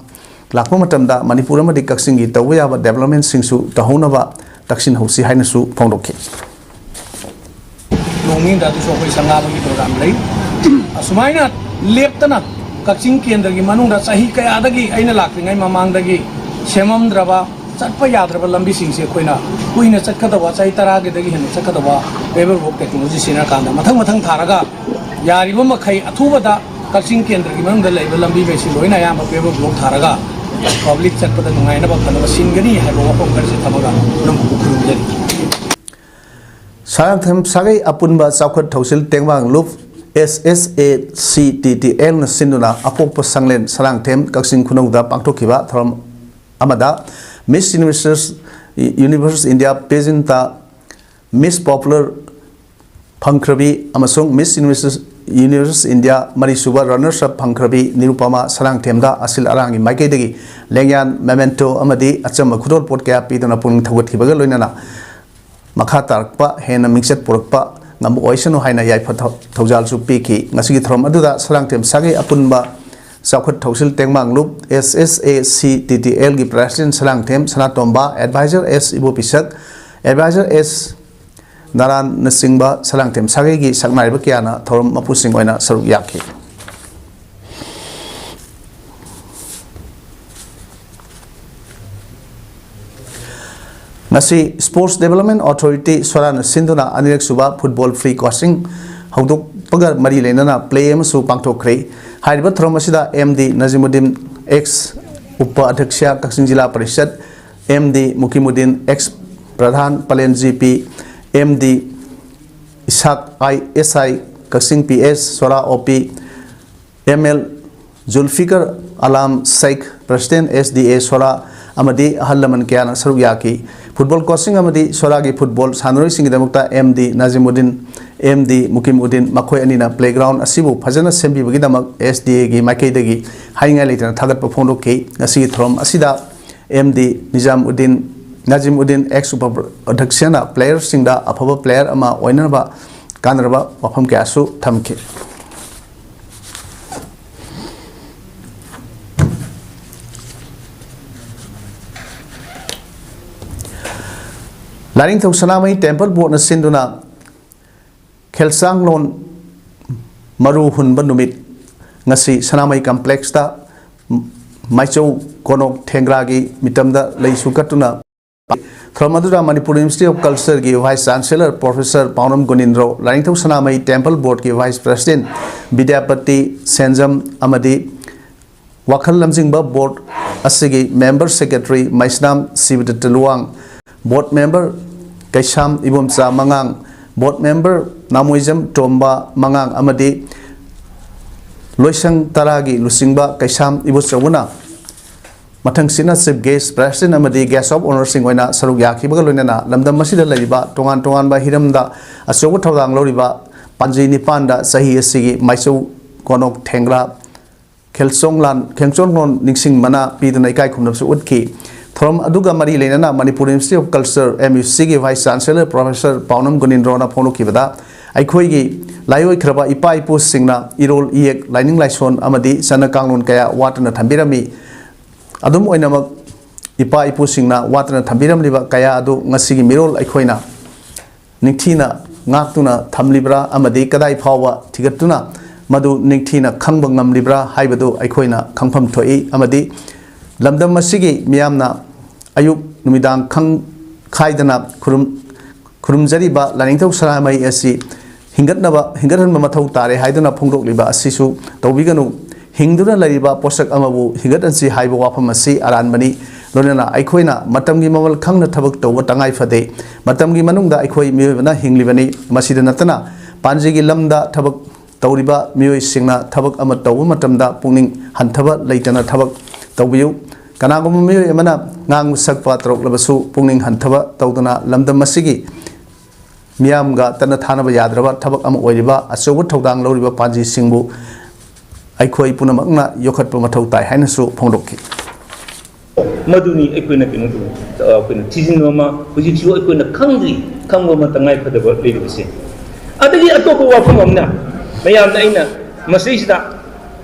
ꯂꯥꯛꯄ ꯃꯇꯝꯗ ꯃꯅꯤꯄꯨꯔ ꯑꯃꯗꯤ ꯀꯛꯆꯤꯡꯒꯤ ꯇꯧꯕ ꯌꯥꯕ developmentꯁꯤꯡꯁꯨ ꯇꯧꯍꯧꯅꯕ ꯇꯛꯁꯤꯟꯍꯧꯁꯤ ꯍꯥꯏꯅꯁꯨ ꯐꯣꯡꯗꯣꯛꯈꯤ꯫ ꯅꯣꯡ ꯅꯤꯅꯤꯗ ꯑꯗꯨꯁꯨ ꯑꯩꯈꯣꯏ ꯁꯪꯒꯥꯕꯒꯤ program ꯂꯩ꯫ ꯑꯁꯨꯃꯥꯏꯅ ꯂꯦꯞꯇꯅ ꯀꯛꯆꯤꯡ ꯀꯦꯟꯗ꯭ꯔꯒꯤ ꯃꯅꯨꯡꯗ ꯆꯍꯤ ꯀꯌꯥꯗꯒꯤ ꯑꯩꯅ ꯂꯥꯛꯇ꯭ꯔꯤꯉꯩ ꯃꯃꯥꯡꯗꯒꯤ ꯁꯦꯝꯃꯝꯗ꯭ꯔꯕ, ꯆꯠꯄ ꯌꯥꯗ꯭ꯔꯕ ꯂꯝꯕꯤꯁꯤꯡꯁꯦ ꯑꯩꯈꯣꯏꯅ ꯀꯨꯏꯅ ꯆꯠꯀꯗꯕ, ꯆꯍꯤ ꯇꯔꯥꯒꯤꯗꯒꯤ ꯍꯦꯟꯅ ꯆꯠꯀꯗꯕ paver block technology ꯁꯤꯖꯤꯟꯅꯔꯀꯥꯟꯗ ꯃꯊꯪ ꯃꯊꯪ ꯊꯥꯔꯒ ꯌꯥꯔꯤꯕ ꯃꯈꯩ ꯑꯊꯨꯕꯗ ꯀꯛꯆꯤꯡ ꯀꯦꯟꯗ꯭ꯔꯒꯤ ꯃꯅꯨꯡꯗ ꯂꯩꯕ ꯂꯝꯕꯤꯈꯩꯁꯤ ꯂꯣꯏꯅ ꯑꯌꯥꯝꯕ paver block ꯊꯥꯔꯒ public ꯆꯠꯄꯗ ꯅꯨꯡꯉꯥꯏꯅꯕ ꯐꯅꯕ ꯁꯤꯟꯒꯅꯤ ꯍꯥꯏꯕ ꯋꯥꯐꯝ ꯈꯔꯁꯤ ꯊꯝꯃꯒ ꯄꯨꯝꯅꯃꯛꯄꯨ ꯈꯨꯔꯨꯝꯖꯔꯤ꯫ ꯁꯔꯥꯡꯊꯦꯝ ꯁꯥꯒꯩ ꯑꯄꯨꯟꯕ ꯆꯥꯎꯈꯠ ꯊꯧꯁꯤꯜ ꯇꯦꯡꯕꯥꯡ ꯂꯨꯞ, S S A C T T L ꯅ ꯁꯤꯟꯗꯨꯅ ꯑꯄꯣꯛꯄ ꯁꯪꯂꯦꯟ ꯁꯔꯥꯡꯊꯦꯝ ꯀꯛꯆꯤꯡ ꯈꯨꯅꯧꯗ ꯄꯥꯡꯊꯣꯛꯈꯤꯕ ꯊꯧꯔꯝ ꯑꯃꯗ Miss Universe, Universe India pageant ꯇ Miss Popular ꯐꯪꯈ꯭ꯔꯕꯤ ꯑꯃꯁꯨꯡ Miss Universe, Universe India ꯃꯔꯤꯁꯨꯕ runners up ꯐꯪꯈ꯭ꯔꯕꯤ Nirupama ꯁꯔꯥꯡꯊꯦꯝꯗ ꯑꯁꯤꯜ ꯑꯔꯥꯡꯒꯤ ꯃꯥꯏꯀꯩꯗꯒꯤ ꯂꯦꯡꯌꯥꯟ, memento ꯑꯃꯗꯤ ꯑꯆꯝꯕ ꯈꯨꯗꯣꯜꯄꯣꯠ ꯀꯌꯥ ꯄꯤꯗꯨꯅ ꯄꯨꯛꯅꯤꯡ ꯊꯧꯒꯠꯈꯤꯕꯒ ꯂꯣꯏꯅꯅ ꯃꯈꯥ ꯇꯥꯔꯛꯄ ꯍꯦꯟꯅ ꯃꯤꯡꯆꯠ ꯄꯨꯔꯛꯄ ꯉꯝꯕ ꯑꯣꯏꯁꯅꯨ ꯍꯥꯏꯅ ꯌꯥꯏꯐ ꯊꯧ-, ꯊꯧꯖꯥꯜꯁꯨ ꯄꯤꯈꯤ꯫ ꯉꯁꯤꯒꯤ ꯊꯧꯔꯝ ꯑꯗꯨꯗ ꯁꯔꯥꯡꯊꯦꯝ ꯁꯥꯒꯩ ꯑꯄꯨꯟꯕ ꯆꯥꯎꯈꯠ ꯊꯧꯁꯤꯜ ꯇꯦꯡꯕꯥꯡ ꯂꯨꯞ, S S A C T T L ꯒꯤ president ꯁꯔꯥꯡꯊꯦꯝ ꯁꯅꯥꯇꯣꯝꯕ, advisor S ꯏꯕꯣꯄꯤꯁꯛ, advisor S ꯅꯥꯔꯥꯟꯅꯆꯤꯡꯕ Sarangthem ꯁꯥꯒꯩꯒꯤ ꯁꯛꯅꯥꯏꯔꯕ ꯀꯌꯥꯅ ꯊꯧꯔꯝ ꯃꯄꯨꯁꯤꯡ ꯑꯣꯏꯅ ꯁꯔꯨꯛ ꯌꯥꯈꯤ꯫ ꯉꯁꯤ Sports Development Authority, ꯁꯣꯔꯥꯅ ꯁꯤꯟꯗꯨꯅ ꯑꯅꯤꯔꯛ ꯁꯨꯕ football free coaching ꯍꯧꯗꯣꯛꯄꯒ ꯃꯔꯤ ꯂꯩꯅꯅ play ꯑꯃꯁꯨ ꯄꯥꯡꯊꯣꯛꯈ꯭ꯔꯦ꯫ ꯍꯥꯏꯔꯤꯕ ꯊꯧꯔꯝ ꯑꯁꯤꯗ M D ꯅꯖꯤꯃꯨꯗꯤꯟ, ex ꯎꯄ ꯑꯙ꯭ꯌꯛꯁ Kakching Zila Parishad, M D Mukimuddin, ex ꯄ꯭ꯔꯙꯥꯟ Palen G P, M D Isak, I S I Kakching P S, Sora O P, M L Zulfikar Alam Sheikh, president S D A Sora ꯑꯃꯗꯤ ꯑꯍꯜ ꯂꯃꯟ ꯀꯌꯥꯅ ꯁꯔꯨꯛ ꯌꯥꯈꯤ꯫ Football coaching ꯑꯃꯗꯤ ꯁꯣꯔꯥꯒꯤ football ꯁꯥꯟꯅꯔꯣꯏꯁꯤꯡꯒꯤꯗꯃꯛꯇ M D ꯅꯥꯖꯤꯃꯨꯗꯤꯟ, M D ꯃꯨꯀꯤꯝ Uddin ꯃꯈꯣꯏ ꯑꯅꯤꯅ playground ꯑꯁꯤꯕꯨ ꯐꯖꯅ ꯁꯦꯝꯕꯤꯕꯒꯤꯗꯃꯛ S D A ꯒꯤ ꯃꯥꯏꯀꯩꯗꯒꯤ ꯍꯥꯏꯅꯤꯡꯉꯥꯏ ꯂꯩꯇꯅ ꯊꯥꯒꯠꯄ ꯐꯣꯡꯗꯣꯛꯈꯤ꯫ ꯉꯁꯤꯒꯤ ꯊꯧꯔꯝ ꯑꯁꯤꯗ M D Nizam Uddin, ꯅꯥꯖꯤꯝ Uddin, ex ꯎꯄ ꯑꯙ꯭ꯌꯛꯁꯅ playerꯁꯤꯡꯗ ꯑꯐꯕ player ꯑꯃ ꯑꯣꯏꯅꯅꯕ ꯀꯥꯟꯅꯔꯕ ꯋꯥꯐꯝ ꯀꯌꯥꯁꯨ ꯊꯝꯈꯤ꯫ ꯂꯥꯏꯅꯤꯡꯊꯧ ꯁꯅꯥꯃꯍꯤ temple boardꯅ ꯁꯤꯟꯗꯨꯅ ꯈꯦꯜꯁꯥꯡꯂꯣꯟ ꯃꯔꯨ ꯍꯨꯟꯕ ꯅꯨꯃꯤꯠ ꯉꯁꯤ ꯁꯅꯥꯃꯍꯤ ꯀꯝꯄ꯭ꯂꯦꯛꯁꯇ ꯃꯥꯏꯆꯧ ꯀꯣꯅꯣꯛ ꯊꯦꯡꯒ꯭ꯔꯥꯒꯤ ꯃꯤꯇꯝꯗ ꯂꯩꯁꯨ ꯀꯠꯇꯨꯅ ꯊꯧꯔꯝ ꯑꯗꯨꯗ ꯃꯅꯤꯄꯨꯔ ꯌꯨꯅꯤꯚꯔꯁꯤꯇꯤ ꯑꯣꯐ ꯀꯜꯆꯔꯒꯤ ꯚꯥꯏꯁ ꯆꯥꯟꯁꯦꯂꯔ ꯄ꯭ꯔꯣꯐꯦꯁꯔ ꯄꯥꯎꯅꯝ ꯒꯨꯅꯤꯟꯗ꯭ꯔꯣ, ꯂꯥꯏꯅꯤꯡꯊꯧ ꯁꯅꯥꯃꯍꯤ ꯇꯦꯝꯄꯜ ꯕꯣꯔꯗꯀꯤ ꯚꯥꯏꯁ ꯄ꯭ꯔꯁꯤꯗꯦꯟ ꯕꯤꯗ꯭ꯌꯥꯄꯇꯤ ꯁꯦꯟꯖꯝ ꯑꯃꯗꯤ ꯋꯥꯈꯜ ꯂꯝꯖꯤꯡꯕ ꯕꯣꯔꯗ ꯑꯁꯤꯒꯤ ꯃꯦꯝꯕꯔ ꯁꯦꯀ꯭ꯔꯦꯇꯔꯤ ꯃꯩꯁꯅꯥꯝ ꯁꯤꯕꯗꯠꯇ ꯂꯨꯋꯥꯡ, ꯕꯣꯔꯗ ꯃꯦꯝꯕꯔ ꯀꯩꯁꯥꯝ ꯏꯕꯣꯝꯆꯥ ꯃꯉꯥꯡ, ꯕꯣꯔꯗ ꯃꯦꯝꯕꯔ ꯅꯥꯃꯣꯏꯖꯝ ꯇꯣꯝꯕ ꯃꯉꯥꯡ ꯑꯃꯗꯤ ꯂꯣꯏꯁꯪ ꯇꯔꯥꯒꯤ ꯂꯨꯆꯤꯡꯕ ꯀꯩꯁꯥꯝ ꯏꯕꯣꯆꯧꯕꯅ ꯃꯊꯪꯁꯤꯠꯅ ꯆꯤꯐ ꯒꯦꯁ, ꯄ꯭ꯔꯦꯁꯤꯗꯦꯟ ꯑꯃꯗꯤ ꯒꯦꯁ ꯑꯣꯐ ꯑꯣꯅꯔꯁꯤꯡ ꯑꯣꯏꯅ ꯁꯔꯨꯛ ꯌꯥꯈꯤꯕꯒ ꯂꯣꯏꯅꯅ ꯂꯝꯗꯝ ꯑꯁꯤꯗ ꯂꯩꯔꯤꯕ ꯇꯣꯉꯥꯟ ꯇꯣꯉꯥꯟꯕ ꯍꯤꯔꯝꯗ ꯑꯆꯧꯕ ꯊꯧꯗꯥꯡ ꯂꯧꯔꯤꯕ ꯄꯥꯟꯖꯤ ꯅꯤꯄꯥꯟꯗ ꯆꯍꯤ ꯑꯁꯤꯒꯤ ꯃꯥꯏꯆꯧ ꯀꯣꯅꯣꯛ ꯊꯦꯡꯒ꯭ꯔꯥ ꯈꯦꯜꯆꯣꯡꯂꯥꯟ, ꯈꯦꯡꯆꯣꯡꯂꯣꯟ ꯅꯤꯡꯁꯤꯡ ꯃꯅꯥ ꯄꯤꯗꯨꯅ ꯏꯀꯥꯏ ꯈꯨꯝꯅꯕꯁꯨ ꯎꯠꯈꯤ꯫ ꯊꯧꯔꯝ ꯑꯗꯨꯒ ꯃꯔꯤ ꯂꯩꯅꯅ Manipur university of culture, M U ꯁꯤꯒꯤ ꯚꯥꯏꯁ ꯆꯥꯟꯁꯦꯂꯔ ꯄ꯭ꯔꯣꯐꯦꯁꯔ ꯄꯥꯎꯅꯝ ꯒꯨꯅꯤꯟꯗ꯭ꯔꯣꯅ ꯐꯣꯡꯗꯣꯛꯈꯤꯕꯗ, ꯑꯩꯈꯣꯏꯒꯤ ꯂꯥꯏꯑꯣꯏꯈ꯭ꯔꯕ ꯏꯄꯥ ꯏꯄꯨꯁꯤꯡꯅ ꯏꯔꯣꯜ ꯏꯌꯦꯛ, ꯂꯥꯏꯅꯤꯡ ꯂꯥꯏꯁꯣꯟ ꯑꯃꯗꯤ ꯆꯠꯅ ꯀꯥꯡꯂꯣꯟ ꯀꯌꯥ ꯋꯥꯠꯇꯅ ꯊꯝꯕꯤꯔꯝꯃꯤ꯫ ꯑꯗꯨꯝ ꯑꯣꯏꯅꯃꯛ, ꯏꯄꯥ ꯏꯄꯨꯁꯤꯡꯅ ꯋꯥꯠꯇꯅ ꯊꯝꯕꯤꯔꯝꯂꯤꯕ ꯀꯌꯥ ꯑꯗꯨ ꯉꯁꯤꯒꯤ ꯃꯤꯔꯣꯜ ꯑꯩꯈꯣꯏꯅ ꯅꯤꯡꯊꯤꯅ ꯉꯥꯛꯇꯨꯅ ꯊꯝꯂꯤꯕ꯭ꯔꯥ ꯑꯃꯗꯤ ꯀꯗꯥꯏ ꯐꯥꯎꯕ ꯊꯤꯒꯠꯇꯨꯅ ꯃꯗꯨ ꯅꯤꯡꯊꯤꯅ ꯈꯪꯕ ꯉꯝꯂꯤꯕ꯭ꯔꯥ ꯍꯥꯏꯕꯗꯨ ꯑꯩꯈꯣꯏꯅ ꯈꯪꯐꯝ ꯊꯣꯛꯏ꯫ ꯑꯃꯗꯤ ꯂꯝꯗꯝ ꯑꯁꯤꯒꯤ ꯃꯤꯌꯥꯝꯅ ꯑꯌꯨꯛ ꯅꯨꯃꯤꯗꯥꯡ ꯈꯪ ꯈꯥꯏꯗꯅ ꯈꯨꯔꯨꯝ-, ꯈꯨꯔꯨꯝꯖꯔꯤꯕ ꯂꯥꯏꯅꯤꯡꯊꯧ ꯁꯅꯥꯃꯍꯤ ꯑꯁꯤ ꯍꯤꯡꯒꯠꯅꯕ, ꯍꯤꯡꯒꯠꯍꯟꯕ ꯃꯊꯧ ꯇꯥꯔꯦ ꯍꯥꯏꯗꯨꯅ ꯐꯣꯡꯗꯣꯛꯂꯤꯕ ꯑꯁꯤꯁꯨ ꯇꯧꯕꯤꯒꯅꯨ꯫ ꯍꯤꯡꯗꯨꯅ ꯂꯩꯔꯤꯕ ꯄꯣꯠꯁꯛ ꯑꯃꯕꯨ ꯍꯤꯡꯒꯠꯍꯟꯁꯤ ꯍꯥꯏꯕ ꯋꯥꯐꯝ ꯑꯁꯤ ꯑꯔꯥꯟꯕꯅꯤ꯫ ꯂꯣꯏꯅꯅ ꯑꯩꯈꯣꯏꯅ ꯃꯇꯝꯒꯤ ꯃꯃꯜ ꯈꯪꯅ ꯊꯕꯛ ꯇꯧꯕ ꯇꯉꯥꯏ ꯐꯗꯦ꯫ ꯃꯇꯝꯒꯤ ꯃꯅꯨꯡꯗ ꯑꯩꯈꯣꯏ ꯃꯤꯑꯣꯏꯕꯅ ꯍꯤꯡꯂꯤꯕꯅꯤ꯫ ꯃꯁꯤꯗ ꯅꯠꯇꯅ ꯄꯥꯟꯖꯤꯒꯤ ꯂꯝꯗ ꯊꯕꯛ ꯇꯧꯔꯤꯕ ꯃꯤꯑꯣꯏꯁꯤꯡꯅ ꯊꯕꯛ ꯑꯃ ꯇꯧꯕ ꯃꯇꯝꯗ ꯄꯨꯛꯅꯤꯡ ꯍꯟꯊꯕ ꯂꯩꯇꯅ ꯊꯕꯛ ꯇꯧꯕꯤꯌꯨ꯫ ꯀꯅꯥꯒꯨꯝꯕ ꯃꯤꯑꯣꯏ ꯑꯃꯅ ꯉꯥꯡꯕ ꯁꯛꯄ ꯇꯧꯔꯛꯂꯕꯁꯨ ꯄꯨꯛꯅꯤꯡ ꯍꯟꯊꯕ ꯇꯧꯗꯅ ꯂꯝꯗꯝ ꯑꯁꯤꯒꯤ ꯃꯤꯌꯥꯝꯒ ꯇꯠꯅ ꯊꯥꯅꯕ ꯌꯥꯗ꯭ꯔꯕ ꯊꯕꯛ ꯑꯃ ꯑꯣꯏꯔꯤꯕ ꯑꯆꯧꯕ ꯊꯧꯗꯥꯡ ꯂꯧꯔꯤꯕ ꯄꯥꯟꯖꯤꯁꯤꯡꯕꯨ ꯑꯩꯈꯣꯏ ꯄꯨꯝꯅꯃꯛꯅ ꯌꯣꯛꯈꯠꯄ ꯃꯊꯧ ꯇꯥꯏ ꯍꯥꯏꯅꯁꯨ ꯐꯣꯡꯗꯣꯛꯈꯤ꯫ ꯃꯗꯨꯅꯤ ꯑꯩꯈꯣꯏꯅ ꯀꯩꯅꯣ ꯇꯧꯕ, ꯑꯩꯈꯣꯏꯅ ꯊꯤꯖꯤꯟꯕ ꯑꯃ ꯍꯧꯖꯤꯛꯁꯨ ꯑꯩꯈꯣꯏꯅ ꯈꯪꯗ꯭ꯔꯤ, ꯈꯪꯕ ꯑꯃ ꯇꯉꯥꯏ ꯐꯗꯕ ꯂꯩꯔꯤꯕꯁꯦ꯫ ꯑꯗꯒꯤ ꯑꯇꯣꯞꯄ ꯋꯥꯐꯝ ꯑꯃꯅ, ꯃꯌꯥꯝꯅ ꯑꯩꯅ ꯃꯁꯤꯁꯤꯗ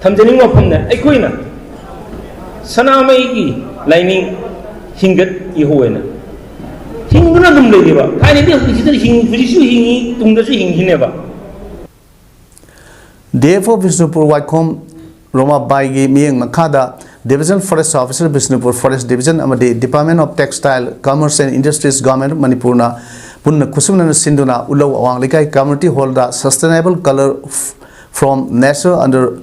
ꯊꯝꯖꯅꯤꯡꯕ ꯋꯥꯐꯝꯅ, ꯑꯩꯈꯣꯏꯅ ꯁꯅꯥꯃꯍꯤꯒꯤ ꯂꯥꯏꯅꯤꯡ ꯍꯤꯡꯒꯠ ꯏꯍꯧ ꯍꯥꯏꯅ ꯍꯤꯡꯗꯨꯅ ꯑꯗꯨꯝ ꯂꯩꯔꯤꯕ꯫ ꯊꯥꯏꯅꯗꯤ ꯍꯧꯖꯤꯛꯁꯤꯗ ꯍꯤꯡ-, ꯍꯧꯖꯤꯛꯁꯨ ꯍꯤꯡꯉꯤ, ꯇꯨꯡꯗꯁꯨ ꯍꯤꯡꯈꯤꯅꯦꯕ꯫ ꯗꯤ ꯑꯦꯐ ꯑꯣ ꯕꯤꯁꯅꯨꯄꯨꯔ ꯋꯥꯏꯈꯣꯝ ꯔꯣꯃꯥꯕꯥꯏꯒꯤ ꯃꯤꯠꯌꯦꯡ ꯃꯈꯥꯗ Division Forest Officer Bishnupur Forest Division ꯑꯃꯗꯤ Department of Textile, Commerce and Industries, Government of ꯃꯅꯤꯄꯨꯔꯅ ꯄꯨꯟꯅ ꯈꯨꯠꯁꯝꯅꯅ ꯁꯤꯟꯗꯨꯅ ꯎꯂꯧ ꯑꯋꯥꯡ ꯂꯩꯀꯥꯏ community hall the Sustainable Color from Nature under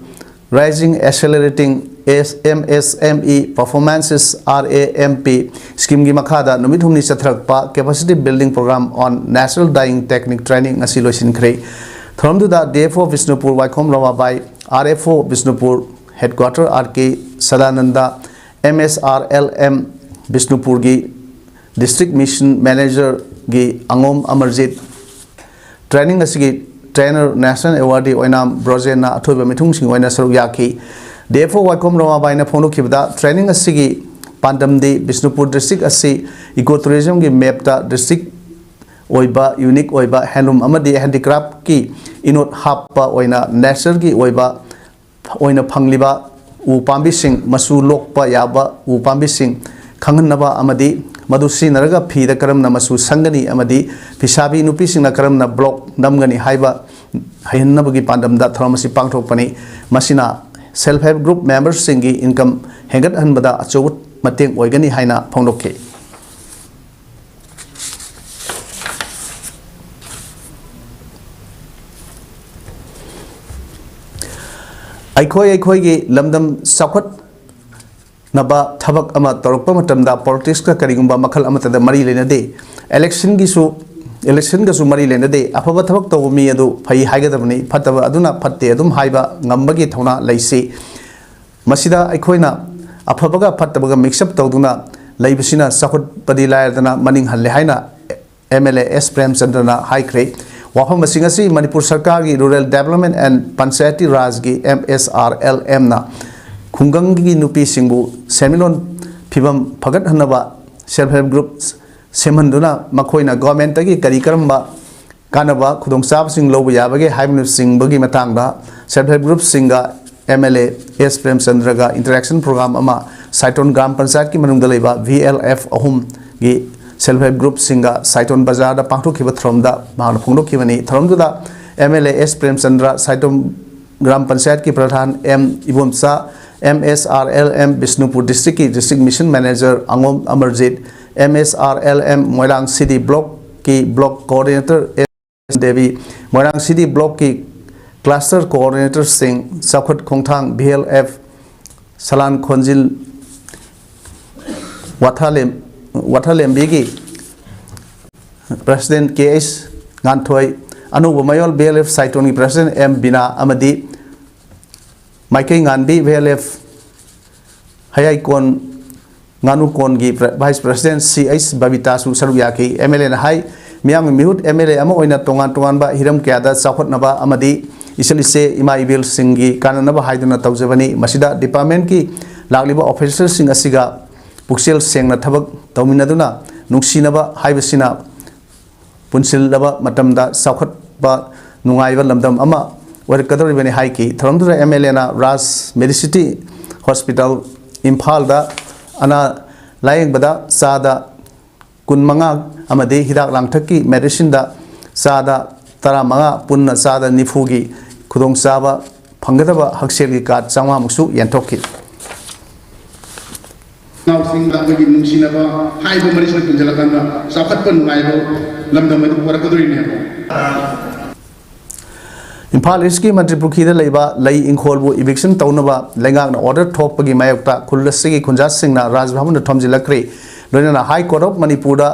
Rising Accelerating S-, M S M E Performances, R A M P scheme ꯒꯤ ꯃꯈꯥꯗ ꯅꯨꯃꯤꯠ ꯍꯨꯝꯅꯤ ꯆꯠꯊꯔꯛꯄ Capacity Building Program on Natural Dyeing Technique Training ꯉꯁꯤ ꯂꯣꯏꯁꯤꯟꯈ꯭ꯔꯦ꯫ ꯊꯧꯔꯝꯗꯨꯗ ꯗꯤ ꯑꯦꯐ ꯑꯣ ꯕꯤꯁꯅꯨꯄꯨꯔ ꯋꯥꯏꯈꯣꯝ ꯔꯣꯃꯥꯕꯥꯏ, R F O Bishnupur Headquarter R K Sadanand, M S R L M ꯕꯤꯁꯅꯨꯄꯨꯔꯒꯤ District Mission Manager ꯒꯤ ꯑꯉꯣꯝ ꯑꯃꯔꯖꯤꯠ, training ꯑꯁꯤꯒꯤ trainer National Awardee ꯑꯣꯏꯅꯥꯝ ꯕ꯭ꯔꯣꯖꯦꯟꯅ ꯑꯊꯣꯏꯕ ꯃꯤꯊꯨꯡꯁꯤꯡ ꯑꯣꯏꯅ ꯁꯔꯨꯛ ꯌꯥꯈꯤ꯫ ꯗꯤ ꯑꯦꯐ ꯑꯣ ꯋꯥꯏꯈꯣꯝ ꯔꯣꯃꯥꯕꯥꯏꯅ ꯐꯣꯡꯗꯣꯛꯈꯤꯕꯗ, training ꯑꯁꯤꯒꯤ ꯄꯥꯟꯗꯝꯗꯤ ꯕꯤꯁꯅꯨꯄꯨꯔ district ꯑꯁꯤ eco tourism ꯒꯤ map ꯇ district ꯑꯣꯏꯕ, unique ꯑꯣꯏꯕ handloom ꯑꯃꯗꯤ handicraft ꯀꯤ ꯏꯅꯣꯠ ꯍꯥꯞꯄ ꯑꯣꯏꯅ nature ꯒꯤ ꯑꯣꯏꯕ ꯑꯣꯏꯅ ꯐꯪꯂꯤꯕ ꯎ ꯄꯥꯝꯕꯤꯁꯤꯡ, ꯃꯆꯨ ꯂꯣꯛꯄ ꯌꯥꯕ ꯎ ꯄꯥꯝꯕꯤꯁꯤꯡ ꯈꯪꯍꯟꯅꯕ ꯑꯃꯗꯤ ꯃꯗꯨ ꯁꯤꯖꯤꯟꯅꯔꯒ ꯐꯤꯗ ꯀꯔꯝꯅ ꯃꯆꯨ ꯁꯪꯒꯅꯤ ꯑꯃꯗꯤ ꯐꯤꯁꯥꯕꯤ ꯅꯨꯄꯤꯁꯤꯡꯅ ꯀꯔꯝꯅ block ꯅꯝꯒꯅꯤ ꯍꯥꯏꯕ ꯍꯩꯍꯟꯅꯕꯒꯤ ꯄꯥꯟꯗꯝꯗ ꯊꯧꯔꯝ ꯑꯁꯤ ꯄꯥꯡꯊꯣꯛꯄꯅꯤ꯫ ꯃꯁꯤꯅ self help group member ꯁꯤꯡꯒꯤ income ꯍꯦꯟꯒꯠꯍꯟꯕꯗ ꯑꯆꯧꯕ ꯃꯇꯦꯡ ꯑꯣꯏꯒꯅꯤ ꯍꯥꯏꯅ ꯐꯣꯡꯗꯣꯛꯈꯤ꯫ ꯑꯩꯈꯣꯏ ꯑꯩꯈꯣꯏꯒꯤ ꯂꯝꯗꯝ ꯆꯥꯎꯈꯠꯅꯕ ꯊꯕꯛ ꯑꯃ ꯇꯧꯔꯛꯄ ꯃꯇꯝꯗ politics ꯀ ꯀꯔꯤꯒꯨꯝꯕ ꯃꯈꯜ ꯑꯃꯠꯇꯗ ꯃꯔꯤ ꯂꯩꯅꯗꯦ꯫ Election ꯒꯤꯁꯨ, election ꯒꯁꯨ ꯃꯔꯤ ꯂꯩꯅꯗꯦ꯫ ꯑꯐꯕ ꯊꯕꯛ ꯇꯧꯕ ꯃꯤ ꯑꯗꯨ ꯐꯩ ꯍꯥꯏꯒꯗꯕꯅꯤ, ꯐꯠꯇꯕ ꯑꯗꯨꯅ ꯐꯠꯇꯦ ꯑꯗꯨꯝ ꯍꯥꯏꯕ ꯉꯝꯕꯒꯤ ꯊꯧꯅꯥ ꯂꯩꯁꯤ꯫ ꯃꯁꯤꯗ ꯑꯩꯈꯣꯏꯅ ꯑꯐꯕꯒ ꯐꯠꯇꯕꯒ mix up ꯇꯧꯗꯨꯅ ꯂꯩꯕꯁꯤꯅ ꯆꯥꯎꯈꯠꯄꯗꯤ ꯂꯥꯏꯔꯗꯅ ꯃꯅꯤꯡ ꯍꯜꯂꯦ ꯍꯥꯏꯅ ꯑꯦꯝ ꯑꯦꯜ ꯑꯦ ꯑꯦꯁ ꯄ꯭ꯔꯦꯝꯆꯟꯗ꯭ꯔꯅ ꯍꯥꯏꯈ꯭ꯔꯦ꯫ ꯋꯥꯐꯝ ꯑꯁꯤꯡ ꯑꯁꯤ ꯃꯅꯤꯄꯨꯔ ꯁꯔꯀꯥꯔꯒꯤ Rural Development and Panchayati Raj ꯒꯤ, M S R L M ꯅ ꯈꯨꯡꯒꯪꯒꯤ ꯅꯨꯄꯤꯁꯤꯡꯕꯨ ꯁꯦꯟꯃꯤꯠꯂꯣꯟ ꯐꯤꯕꯝ ꯐꯒꯠꯍꯟꯅꯕ self help group ꯁꯦꯝꯍꯟꯗꯨꯅ ꯃꯈꯣꯏꯅ government ꯇꯒꯤ ꯀꯔꯤ ꯀꯔꯝꯕ ꯀꯥꯟꯅꯕ ꯈꯨꯗꯣꯡꯆꯥꯕꯁꯤꯡ ꯂꯧꯕ ꯌꯥꯕꯒꯦ ꯍꯥꯏꯕꯅꯆꯤꯡꯕꯒꯤ ꯃꯇꯥꯡꯗ self help group ꯁꯤꯡꯒ ꯑꯦꯝ ꯑꯦꯜ ꯑꯦ ꯑꯦꯁ ꯄ꯭ꯔꯦꯝꯆꯟꯗ꯭ꯔꯒ interaction program ꯑꯃ ꯁꯥꯏꯇꯣꯟ ꯒ꯭ꯔꯥꯝ ꯄꯟꯆꯥꯌꯠꯀꯤ ꯃꯅꯨꯡꯗ ꯂꯩꯕ ꯚꯤ ꯑꯦꯜ ꯑꯦꯐ ꯑꯍꯨꯝꯒꯤ self help group ꯁꯤꯡꯒ ꯁꯥꯏꯇꯣꯟ ꯕꯖꯥꯔꯗ ꯄꯥꯡꯊꯣꯛꯈꯤꯕ ꯊꯧꯔꯝꯗ ꯃꯍꯥꯛꯅ ꯐꯣꯡꯗꯣꯛꯈꯤꯕꯅꯤ꯫ ꯊꯧꯔꯝꯗꯨꯗ M L A S Premchandra, Saiton Gram ꯄꯟꯆꯥꯌꯠꯀꯤ ꯄ꯭ꯔꯙꯥꯟ M Ibomcha, M S R L M Bishnupur ꯗꯤꯁꯇ꯭ꯔꯤꯛꯀꯤ ꯗꯤꯁꯇ꯭ꯔꯤꯛ ꯃꯤꯁꯟ ꯃꯦꯅꯦꯖꯔ ꯑꯉꯣꯝ Amarjit, M S R L M Moirang city ꯕ꯭ꯂꯣꯛꯀꯤ block coordinator S Devi, Moirang city ꯕ꯭ꯂꯣꯛꯀꯤ ꯀ꯭ꯂꯁꯇꯔ ꯀꯣꯑꯣꯔꯗꯤꯅꯦꯇꯔꯁꯤꯡ, Chaokhat Khongthang, V L F Salan Khonjil, Wathalem-, ꯋꯥꯊꯥꯂꯦꯝꯕꯤꯒꯤ ꯄ꯭ꯔꯁꯤꯗꯦꯟ ꯀꯦ ꯑꯩꯆ ꯉꯥꯟꯊꯣꯏ, ꯑꯅꯧꯕ ꯃꯌꯣꯜ V L F ꯁꯥꯏꯇꯣꯟꯒꯤ ꯄ꯭ꯔꯁꯤꯗꯦꯟ ꯑꯦꯝ ꯕꯤꯅꯥ ꯑꯃꯗꯤ ꯃꯥꯏꯀꯩ ꯉꯥꯟꯕꯤ V L F ꯍꯌꯥꯏꯀꯣꯟ ꯉꯥꯅꯨꯀꯣꯟꯒꯤ ꯄ꯭ꯔ-, ꯚꯥꯏꯁ ꯄ꯭ꯔꯁꯤꯗꯦꯟ ꯁꯤ ꯑꯩꯆ ꯕꯕꯤꯇꯥꯁꯨ ꯁꯔꯨꯛ ꯌꯥꯈꯤ꯫ M L A ꯅ ꯍꯥꯏ, ꯃꯤꯌꯥꯝꯒꯤ ꯃꯤꯍꯨꯠ M L A ꯑꯃ ꯑꯣꯏꯅ ꯇꯣꯉꯥꯟ ꯇꯣꯉꯥꯟꯕ ꯍꯤꯔꯝ ꯀꯌꯥꯗ ꯆꯥꯎꯈꯠꯅꯕ ꯑꯃꯗꯤ ꯏꯆꯜ ꯏꯆꯦ ꯏꯃꯥ ꯏꯕꯦꯜꯁꯤꯡꯒꯤ ꯀꯥꯟꯅꯅꯕ ꯍꯥꯏꯗꯨꯅ ꯇꯧꯖꯕꯅꯤ꯫ ꯃꯁꯤꯗ ꯗꯤꯄꯥꯔꯠꯃꯦꯟꯠꯀꯤ ꯂꯥꯛꯂꯤꯕ ꯑꯣꯐꯤꯁꯔꯁꯤꯡ ꯑꯁꯤꯒ ꯄꯨꯛꯆꯦꯜ ꯁꯦꯡꯅ ꯊꯕꯛ ꯇꯧꯃꯤꯟꯅꯗꯨꯅ ꯅꯨꯡꯁꯤꯅꯕ ꯍꯥꯏꯕꯁꯤꯅ ꯄꯨꯟꯁꯤꯜꯂꯕ ꯃꯇꯝꯗ ꯆꯥꯎꯈꯠꯄ ꯅꯨꯡꯉꯥꯏꯕ ꯂꯝꯗꯝ ꯑꯃ ꯑꯣꯏꯔꯛꯀꯗꯧꯔꯤꯕꯅꯤ ꯍꯥꯏꯈꯤ꯫ ꯊꯧꯔꯝꯗꯨꯗ M L A ꯅ ꯔꯥꯖ ꯃꯦꯗꯤꯁꯤꯇꯤ ꯍꯣꯁꯄꯤꯇꯥꯜ ꯏꯝꯐꯥꯜꯗ ꯑꯅꯥ ꯂꯥꯌꯦꯡꯕꯗ ꯆꯥꯗ ꯀꯨꯟꯃꯉꯥ ꯑꯃꯗꯤ ꯍꯤꯗꯥꯛ ꯂꯥꯡꯊꯛꯀꯤ ꯃꯦꯗꯤꯁꯤꯟꯗ ꯆꯥꯗ ꯇꯔꯥꯃꯉꯥ, ꯄꯨꯟꯅ ꯆꯥꯗ ꯅꯤꯐꯨꯒꯤ ꯈꯨꯗꯣꯡꯆꯥꯕ ꯐꯪꯒꯗꯕ ꯍꯛꯁꯦꯜꯒꯤ ꯀꯥꯔꯗ ꯆꯥꯝꯃꯉꯥꯃꯨꯛꯁꯨ ꯌꯦꯟꯊꯣꯛꯈꯤ꯫ ꯏꯅꯥꯎꯁꯤꯡꯗ ꯑꯩꯈꯣꯏꯒꯤ ꯅꯨꯡꯁꯤꯅꯕ ꯍꯥꯏꯕ ꯃꯔꯤꯁꯤꯅ ꯄꯨꯟꯁꯤꯜꯂꯀꯥꯟꯗ ꯆꯥꯎꯈꯠꯄ ꯅꯨꯡꯉꯥꯏꯕ ꯂꯝꯗꯝ ꯑꯗꯨ ꯄꯨꯔꯛꯀꯗꯧꯔꯤꯅꯦꯕ꯫ ꯏꯝꯐꯥꯜ ꯏꯁꯀꯤ ꯃꯟꯇ꯭ꯔꯤ ꯄꯨꯈ꯭ꯔꯤꯗ ꯂꯩꯕ ꯂꯩ ꯏꯪꯈꯣꯜꯕꯨ ꯏꯚꯤꯛꯁꯟ ꯇꯧꯅꯕ ꯂꯩꯉꯥꯛꯅ ꯑꯣꯔꯗꯔ ꯊꯣꯛꯄꯒꯤ ꯃꯥꯌꯣꯛꯇ ꯈꯨꯜ ꯑꯁꯤꯒꯤ ꯈꯨꯟꯖꯥꯁꯤꯡꯅ ꯔꯥꯖ ꯚꯕꯟꯗ ꯊꯣꯝꯖꯤꯜꯂꯛꯈ꯭ꯔꯤ꯫ ꯂꯣꯏꯅꯅ ꯍꯥꯏ ꯀꯣꯔꯠ ꯑꯣꯐ ꯃꯅꯤꯄꯨꯔꯗ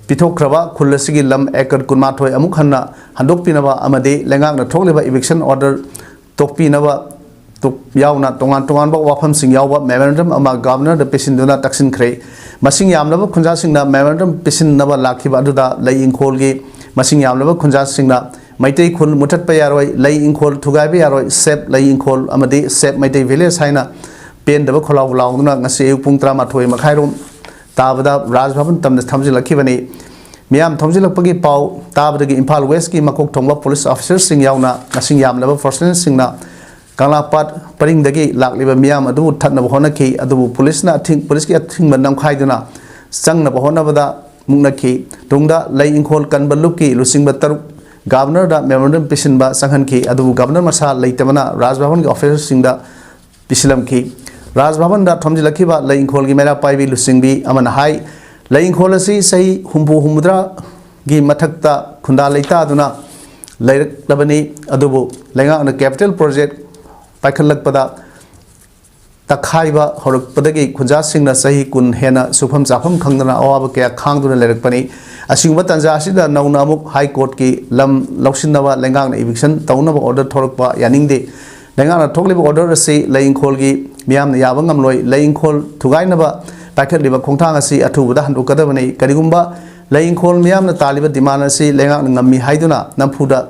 ꯄꯤꯊꯣꯛꯈ꯭ꯔꯕ ꯈꯨꯜ ꯑꯁꯤꯒꯤ ꯂꯝ ꯑꯦꯀꯔ ꯀꯨꯟꯃꯥꯊꯣꯏ ꯑꯃꯨꯛ ꯍꯟꯅ ꯍꯟꯗꯣꯛꯄꯤꯅꯕ ꯑꯃꯗꯤ ꯂꯩꯉꯥꯛꯅ ꯊꯣꯛꯂꯤꯕ ꯏꯚꯤꯛꯁꯟ ꯑꯣꯔꯗꯔ ꯇꯣꯛꯄꯤꯅꯕ ꯇꯣꯛ-, ꯌꯥꯎꯅ ꯇꯣꯉꯥꯟ ꯇꯣꯉꯥꯟꯕ ꯋꯥꯐꯝꯁꯤꯡ ꯌꯥꯎꯕ ꯃꯦꯃꯣꯔꯦꯟꯗꯝ ꯑꯃ ꯒꯕꯔꯅꯔꯗ ꯄꯤꯁꯤꯟꯗꯨꯅ ꯇꯛꯁꯤꯟꯈ꯭ꯔꯦ꯫ ꯃꯁꯤꯡ ꯌꯥꯝꯂꯕ ꯈꯨꯟꯖꯥꯁꯤꯡꯅ ꯃꯦꯃꯣꯔꯦꯟꯗꯝ ꯄꯤꯁꯤꯟꯅꯕ ꯂꯥꯛꯈꯤꯕ ꯑꯗꯨꯗ ꯂꯩ ꯏꯪꯈꯣꯜꯒꯤ ꯃꯁꯤꯡ ꯌꯥꯝꯂꯕ ꯈꯨꯟꯖꯥꯁꯤꯡꯅ ꯃꯩꯇꯩ ꯈꯨꯜ ꯃꯨꯊꯠꯄ ꯌꯥꯔꯣꯏ, ꯂꯩ ꯏꯪꯈꯣꯜ ꯊꯨꯒꯥꯏꯕ ꯌꯥꯔꯣꯏ, ꯁꯦꯞ ꯂꯩ ꯏꯪꯈꯣꯜ ꯑꯃꯗꯤ ꯁꯦꯞ ꯃꯩꯇꯩ ꯚꯤꯂꯦꯖ ꯍꯥꯏꯅ ꯄꯦꯟꯗꯕ ꯈꯣꯜꯂꯥꯎ ꯂꯥꯎꯗꯨꯅ ꯉꯁꯤ ꯑꯌꯨꯛ ꯄꯨꯡ ꯇꯔꯥꯃꯥꯊꯣꯏ ꯃꯈꯥꯏꯔꯣꯝ ꯇꯥꯕꯗ ꯔꯥꯖ ꯚꯕꯟ ꯇꯝꯅ ꯊꯝꯖꯤꯜꯂꯛꯈꯤꯕꯅꯤ꯫ ꯃꯤꯌꯥꯝ ꯊꯣꯝꯖꯤꯜꯂꯛꯄꯒꯤ ꯄꯥꯎ ꯇꯥꯕꯗꯒꯤ ꯏꯝꯐꯥꯜ ꯋꯦꯁꯀꯤ ꯃꯀꯣꯛ ꯊꯣꯡꯕ ꯄꯨꯂꯤꯁ ꯑꯣꯐꯤꯁꯔꯁꯤꯡ ꯌꯥꯎꯅ ꯃꯁꯤꯡ ꯌꯥꯝꯂꯕ ꯐꯣꯔꯁꯅꯦꯜꯁꯤꯡꯅ ꯀꯪꯂꯥꯄꯥꯠ ꯄꯔꯤꯡꯗꯒꯤ ꯂꯥꯛꯂꯤꯕ ꯃꯤꯌꯥꯝ ꯑꯗꯨꯕꯨ ꯊꯠꯅꯕ ꯍꯣꯠꯅꯈꯤ꯫ ꯑꯗꯨꯕꯨ ꯄꯨꯂꯤꯁꯅ ꯑꯊꯤꯡ-, ꯄꯨꯂꯤꯁꯀꯤ ꯑꯊꯤꯡꯕ ꯅꯝꯈꯥꯏꯗꯨꯅ ꯆꯪꯅꯕ ꯍꯣꯠꯅꯕꯗ ꯃꯨꯛꯅꯈꯤ꯫ ꯇꯨꯡꯗ ꯂꯩ ꯏꯪꯈꯣꯜ ꯀꯟꯕ ꯂꯨꯞꯀꯤ ꯂꯨꯆꯤꯡꯕ ꯇꯔꯨꯛ ꯒꯕꯔꯅꯔꯗ ꯃꯦꯃꯣꯔꯦꯟꯗꯝ ꯄꯤꯁꯤꯟꯕ ꯆꯪꯍꯟꯈꯤ꯫ ꯑꯗꯨꯕꯨ ꯒꯕꯔꯅꯔ ꯃꯁꯥ ꯂꯩꯇꯕꯅ ꯔꯥꯖ ꯚꯕꯟꯒꯤ ꯑꯣꯐꯤꯁꯔꯁꯤꯡꯗ ꯄꯤꯁꯤꯜꯂꯝꯈꯤ꯫ ꯔꯥꯖ ꯚꯕꯟꯗ ꯊꯣꯝꯖꯤꯜꯂꯛꯈꯤꯕ ꯂꯩ ꯏꯪꯈꯣꯜꯒꯤ ꯃꯩꯔꯥ ꯄꯥꯏꯕꯤ ꯂꯨꯆꯤꯡꯕꯤ ꯑꯃꯅ ꯍꯥꯏ, ꯂꯩ ꯏꯪꯈꯣꯜ ꯑꯁꯤ ꯆꯍꯤ ꯍꯨꯝꯐꯨ ꯍꯨꯝꯐꯨꯇꯔꯥꯒꯤ ꯃꯊꯛꯇ ꯈꯨꯟꯗꯥ ꯂꯩꯇꯥꯗꯨꯅ ꯂꯩꯔꯛꯂꯕꯅꯤ꯫ ꯑꯗꯨꯕꯨ ꯂꯩꯉꯥꯛꯅ ꯀꯦꯄꯤꯇꯦꯜ ꯄ꯭ꯔꯣꯖꯦꯛ ꯄꯥꯏꯈꯠꯂꯛꯄꯗ ꯇꯛꯈꯥꯏꯕ ꯍꯧꯔꯛꯄꯗꯒꯤ ꯈꯨꯟꯖꯥꯁꯤꯡꯅ ꯆꯍꯤ ꯀꯨꯟ ꯍꯦꯟꯅ ꯁꯨꯐꯝ ꯆꯥꯐꯝ ꯈꯪꯗꯅ ꯑꯋꯥꯕ ꯀꯌꯥ ꯈꯥꯡꯗꯨꯅ ꯂꯩꯔꯛꯄꯅꯤ꯫ ꯑꯁꯤꯒꯨꯝꯕ ꯇꯥꯟꯖꯥ ꯑꯁꯤꯗ ꯅꯧꯅ ꯑꯃꯨꯛ ꯍꯥꯏ ꯀꯣꯔꯠꯀꯤ ꯂꯝ ꯂꯧꯁꯤꯟꯅꯕ ꯂꯩꯉꯥꯛꯅ ꯏꯚꯤꯛꯁꯟ ꯇꯧꯅꯕ ꯑꯣꯔꯗꯔ ꯊꯣꯔꯛꯄ ꯌꯥꯅꯤꯡꯗꯦ꯫ ꯂꯩꯉꯥꯛꯅ ꯊꯣꯛꯂꯤꯕ ꯑꯣꯔꯗꯔ ꯑꯁꯤ ꯂꯩ ꯏꯪꯈꯣꯜꯒꯤ ꯃꯤꯌꯥꯝꯅ ꯌꯥꯕ ꯉꯝꯂꯣꯏ꯫ ꯂꯩ ꯏꯪꯈꯣꯜ ꯊꯨꯒꯥꯏꯅꯕ ꯄꯥꯏꯈꯠꯂꯤꯕ ꯈꯣꯡꯊꯥꯡ ꯑꯁꯤ ꯑꯊꯨꯕꯗ ꯍꯟꯗꯣꯛꯀꯗꯕꯅꯤ꯫ ꯀꯔꯤꯒꯨꯝꯕ ꯂꯩ ꯏꯪꯈꯣꯜ ꯃꯤꯌꯥꯝꯅ ꯇꯥꯜꯂꯤꯕ ꯗꯤꯃꯥꯟ ꯑꯁꯤ ꯂꯩꯉꯥꯛꯅ ꯉꯝꯃꯤ ꯍꯥꯏꯗꯨꯅ ꯅꯝꯐꯨꯗ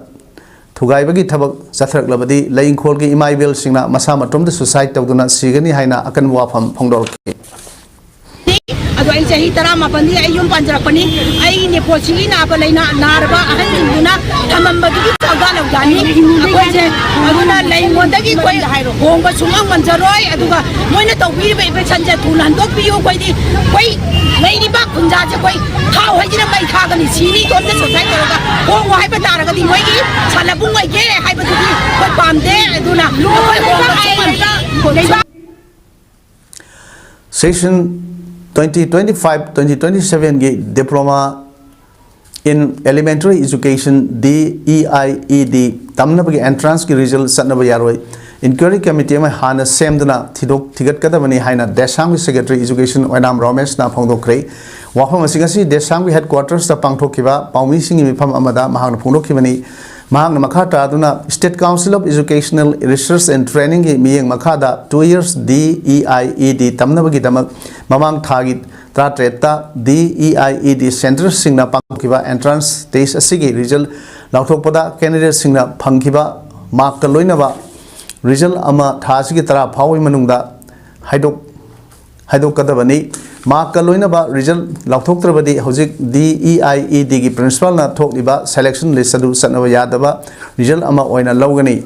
ꯊꯨꯒꯥꯏꯕꯒꯤ ꯊꯕꯛ ꯆꯠꯊꯔꯛꯂꯕꯗꯤ ꯂꯩ ꯏꯪꯈꯣꯜꯒꯤ ꯏꯃꯥ ꯏꯕꯦꯜꯁꯤꯡꯅ ꯃꯁꯥ ꯃꯇꯣꯝꯇ ꯁꯨꯁꯥꯏꯗ ꯇꯧꯗꯨꯅ ꯁꯤꯒꯅꯤ ꯍꯥꯏꯅ ꯑꯀꯟꯕ ꯋꯥꯐꯝ ꯐꯣꯡꯗꯣꯔꯛꯈꯤ꯫ ꯑꯗꯣ ꯑꯩ ꯆꯍꯤ ꯇꯔꯥꯃꯥꯄꯟꯗꯤ ꯑꯩ ꯌꯨꯝ ꯄꯥꯟꯖꯔꯛꯄꯅꯤ꯫ ꯑꯩ ꯅꯦꯄꯣꯁꯤꯒꯤ ꯅꯥꯕ ꯂꯩꯅꯥ ꯅꯥꯔꯕ ꯑꯍꯟꯁꯤꯡꯗꯨꯅ ꯊꯝꯃꯝꯕꯗꯨꯒꯤ ꯊꯧꯗꯥ ꯂꯧꯗꯥꯅꯤ ꯑꯩꯈꯣꯏꯁꯦ꯫ ꯑꯗꯨꯅ ꯂꯩꯉꯣꯟꯗꯒꯤ ꯑꯩꯈꯣꯏ ꯍꯣꯡꯕ ꯁꯨꯡꯉꯝ ꯉꯝꯖꯔꯣꯏ꯫ ꯑꯗꯨꯒ ꯃꯣꯏꯅ ꯇꯧꯕꯤꯔꯤꯕ ꯏꯚꯤꯛꯁꯟꯁꯦ ꯊꯨꯅ ꯍꯟꯗꯣꯛꯄꯤꯌꯨ꯫ ꯑꯩꯈꯣꯏꯗꯤ ꯑꯩꯈꯣꯏ ꯂꯩꯔꯤꯕ ꯈꯨꯟꯖꯥꯁꯦ ꯑꯩꯈꯣꯏ ꯊꯥꯎ ꯍꯩꯁꯤꯅ ꯃꯩ ꯊꯥꯒꯅꯤ, ꯁꯤꯅꯤ ꯏꯇꯣꯝꯇ ꯁꯨꯁꯥꯏꯗ ꯇꯧꯔꯒ꯫ ꯍꯣꯡꯉꯣ ꯍꯥꯏꯕ ꯇꯥꯔꯒꯗꯤ ꯃꯣꯏꯒꯤ ꯁꯥꯟꯅꯕꯨꯡ ꯑꯣꯏꯒꯦ ꯍꯥꯏꯕꯗꯨꯗꯤ ꯑꯩꯈꯣꯏ ꯄꯥꯝꯗꯦ꯫ ꯑꯗꯨꯅ ꯑꯩꯈꯣꯏ ꯍꯣꯡꯕ ꯁꯨꯡꯉꯝ Session twenty twenty-five twenty twenty-sevenꯒꯤ Diploma in Elementary Education, D E I E D, ꯇꯝꯅꯕꯒꯤ entrance ꯀꯤ result ꯆꯠꯅꯕ ꯌꯥꯔꯣꯏ꯫ Inquiry committee ꯑꯃ ꯍꯥꯟꯅ ꯁꯦꯝꯗꯨꯅ ꯊꯤꯗꯣꯛ ꯊꯤꯒꯠꯀꯗꯕꯅꯤ ꯍꯥꯏꯅ ꯗꯦꯁꯥꯝꯒꯤ Secretary Education ꯑꯣꯏꯅꯥꯝ ꯔꯣꯃꯦꯁꯅ ꯐꯣꯡꯗꯣꯛꯈ꯭ꯔꯦ꯫ ꯋꯥꯐꯝ ꯑꯁꯤ ꯉꯁꯤ ꯗꯦꯁꯥꯝꯒꯤ headquarters ꯇ ꯄꯥꯡꯊꯣꯛꯈꯤꯕ ꯄꯥꯎꯃꯤꯁꯤꯡꯒꯤ ꯃꯤꯐꯝ ꯑꯃꯗ ꯃꯍꯥꯛꯅ ꯐꯣꯡꯗꯣꯛꯈꯤꯕꯅꯤ꯫ ꯃꯍꯥꯛꯅ ꯃꯈꯥ ꯇꯥꯗꯨꯅ State Council of Educational Research and Training ꯒꯤ ꯃꯤꯠꯌꯦꯡ ꯃꯈꯥꯗ two years D E I E D ꯇꯝꯅꯕꯒꯤꯗꯃꯛ ꯃꯃꯥꯡ ꯊꯥꯒꯤ ꯇꯔꯥꯇꯔꯦꯠꯇ D E I E D centre ꯁꯤꯡꯅ ꯄꯥꯡꯊꯣꯛꯈꯤꯕ entrance test ꯑꯁꯤꯒꯤ result ꯂꯥꯎꯊꯣꯛꯄꯗ candidate ꯁꯤꯡꯅ ꯐꯪꯈꯤꯕ mark ꯀ ꯂꯣꯏꯅꯕ result ꯑꯃ ꯊꯥ ꯑꯁꯤꯒꯤ ꯇꯔꯥ ꯐꯥꯎꯕꯒꯤ ꯃꯅꯨꯡꯗ ꯍꯥꯏꯗꯣꯛ ꯍꯥꯏꯗꯣꯛꯀꯗꯕꯅꯤ꯫ Mark ꯀ ꯂꯣꯏꯅꯕ result ꯂꯥꯎꯊꯣꯛꯇ꯭ꯔꯕꯗꯤ ꯍꯧꯖꯤꯛ D E I E D ꯒꯤ principal ꯅ ꯊꯣꯛꯂꯤꯕ selection list ꯑꯗꯨ ꯆꯠꯅꯕ ꯌꯥꯗꯕ result ꯑꯃ ꯑꯣꯏꯅ ꯂꯧꯒꯅꯤ꯫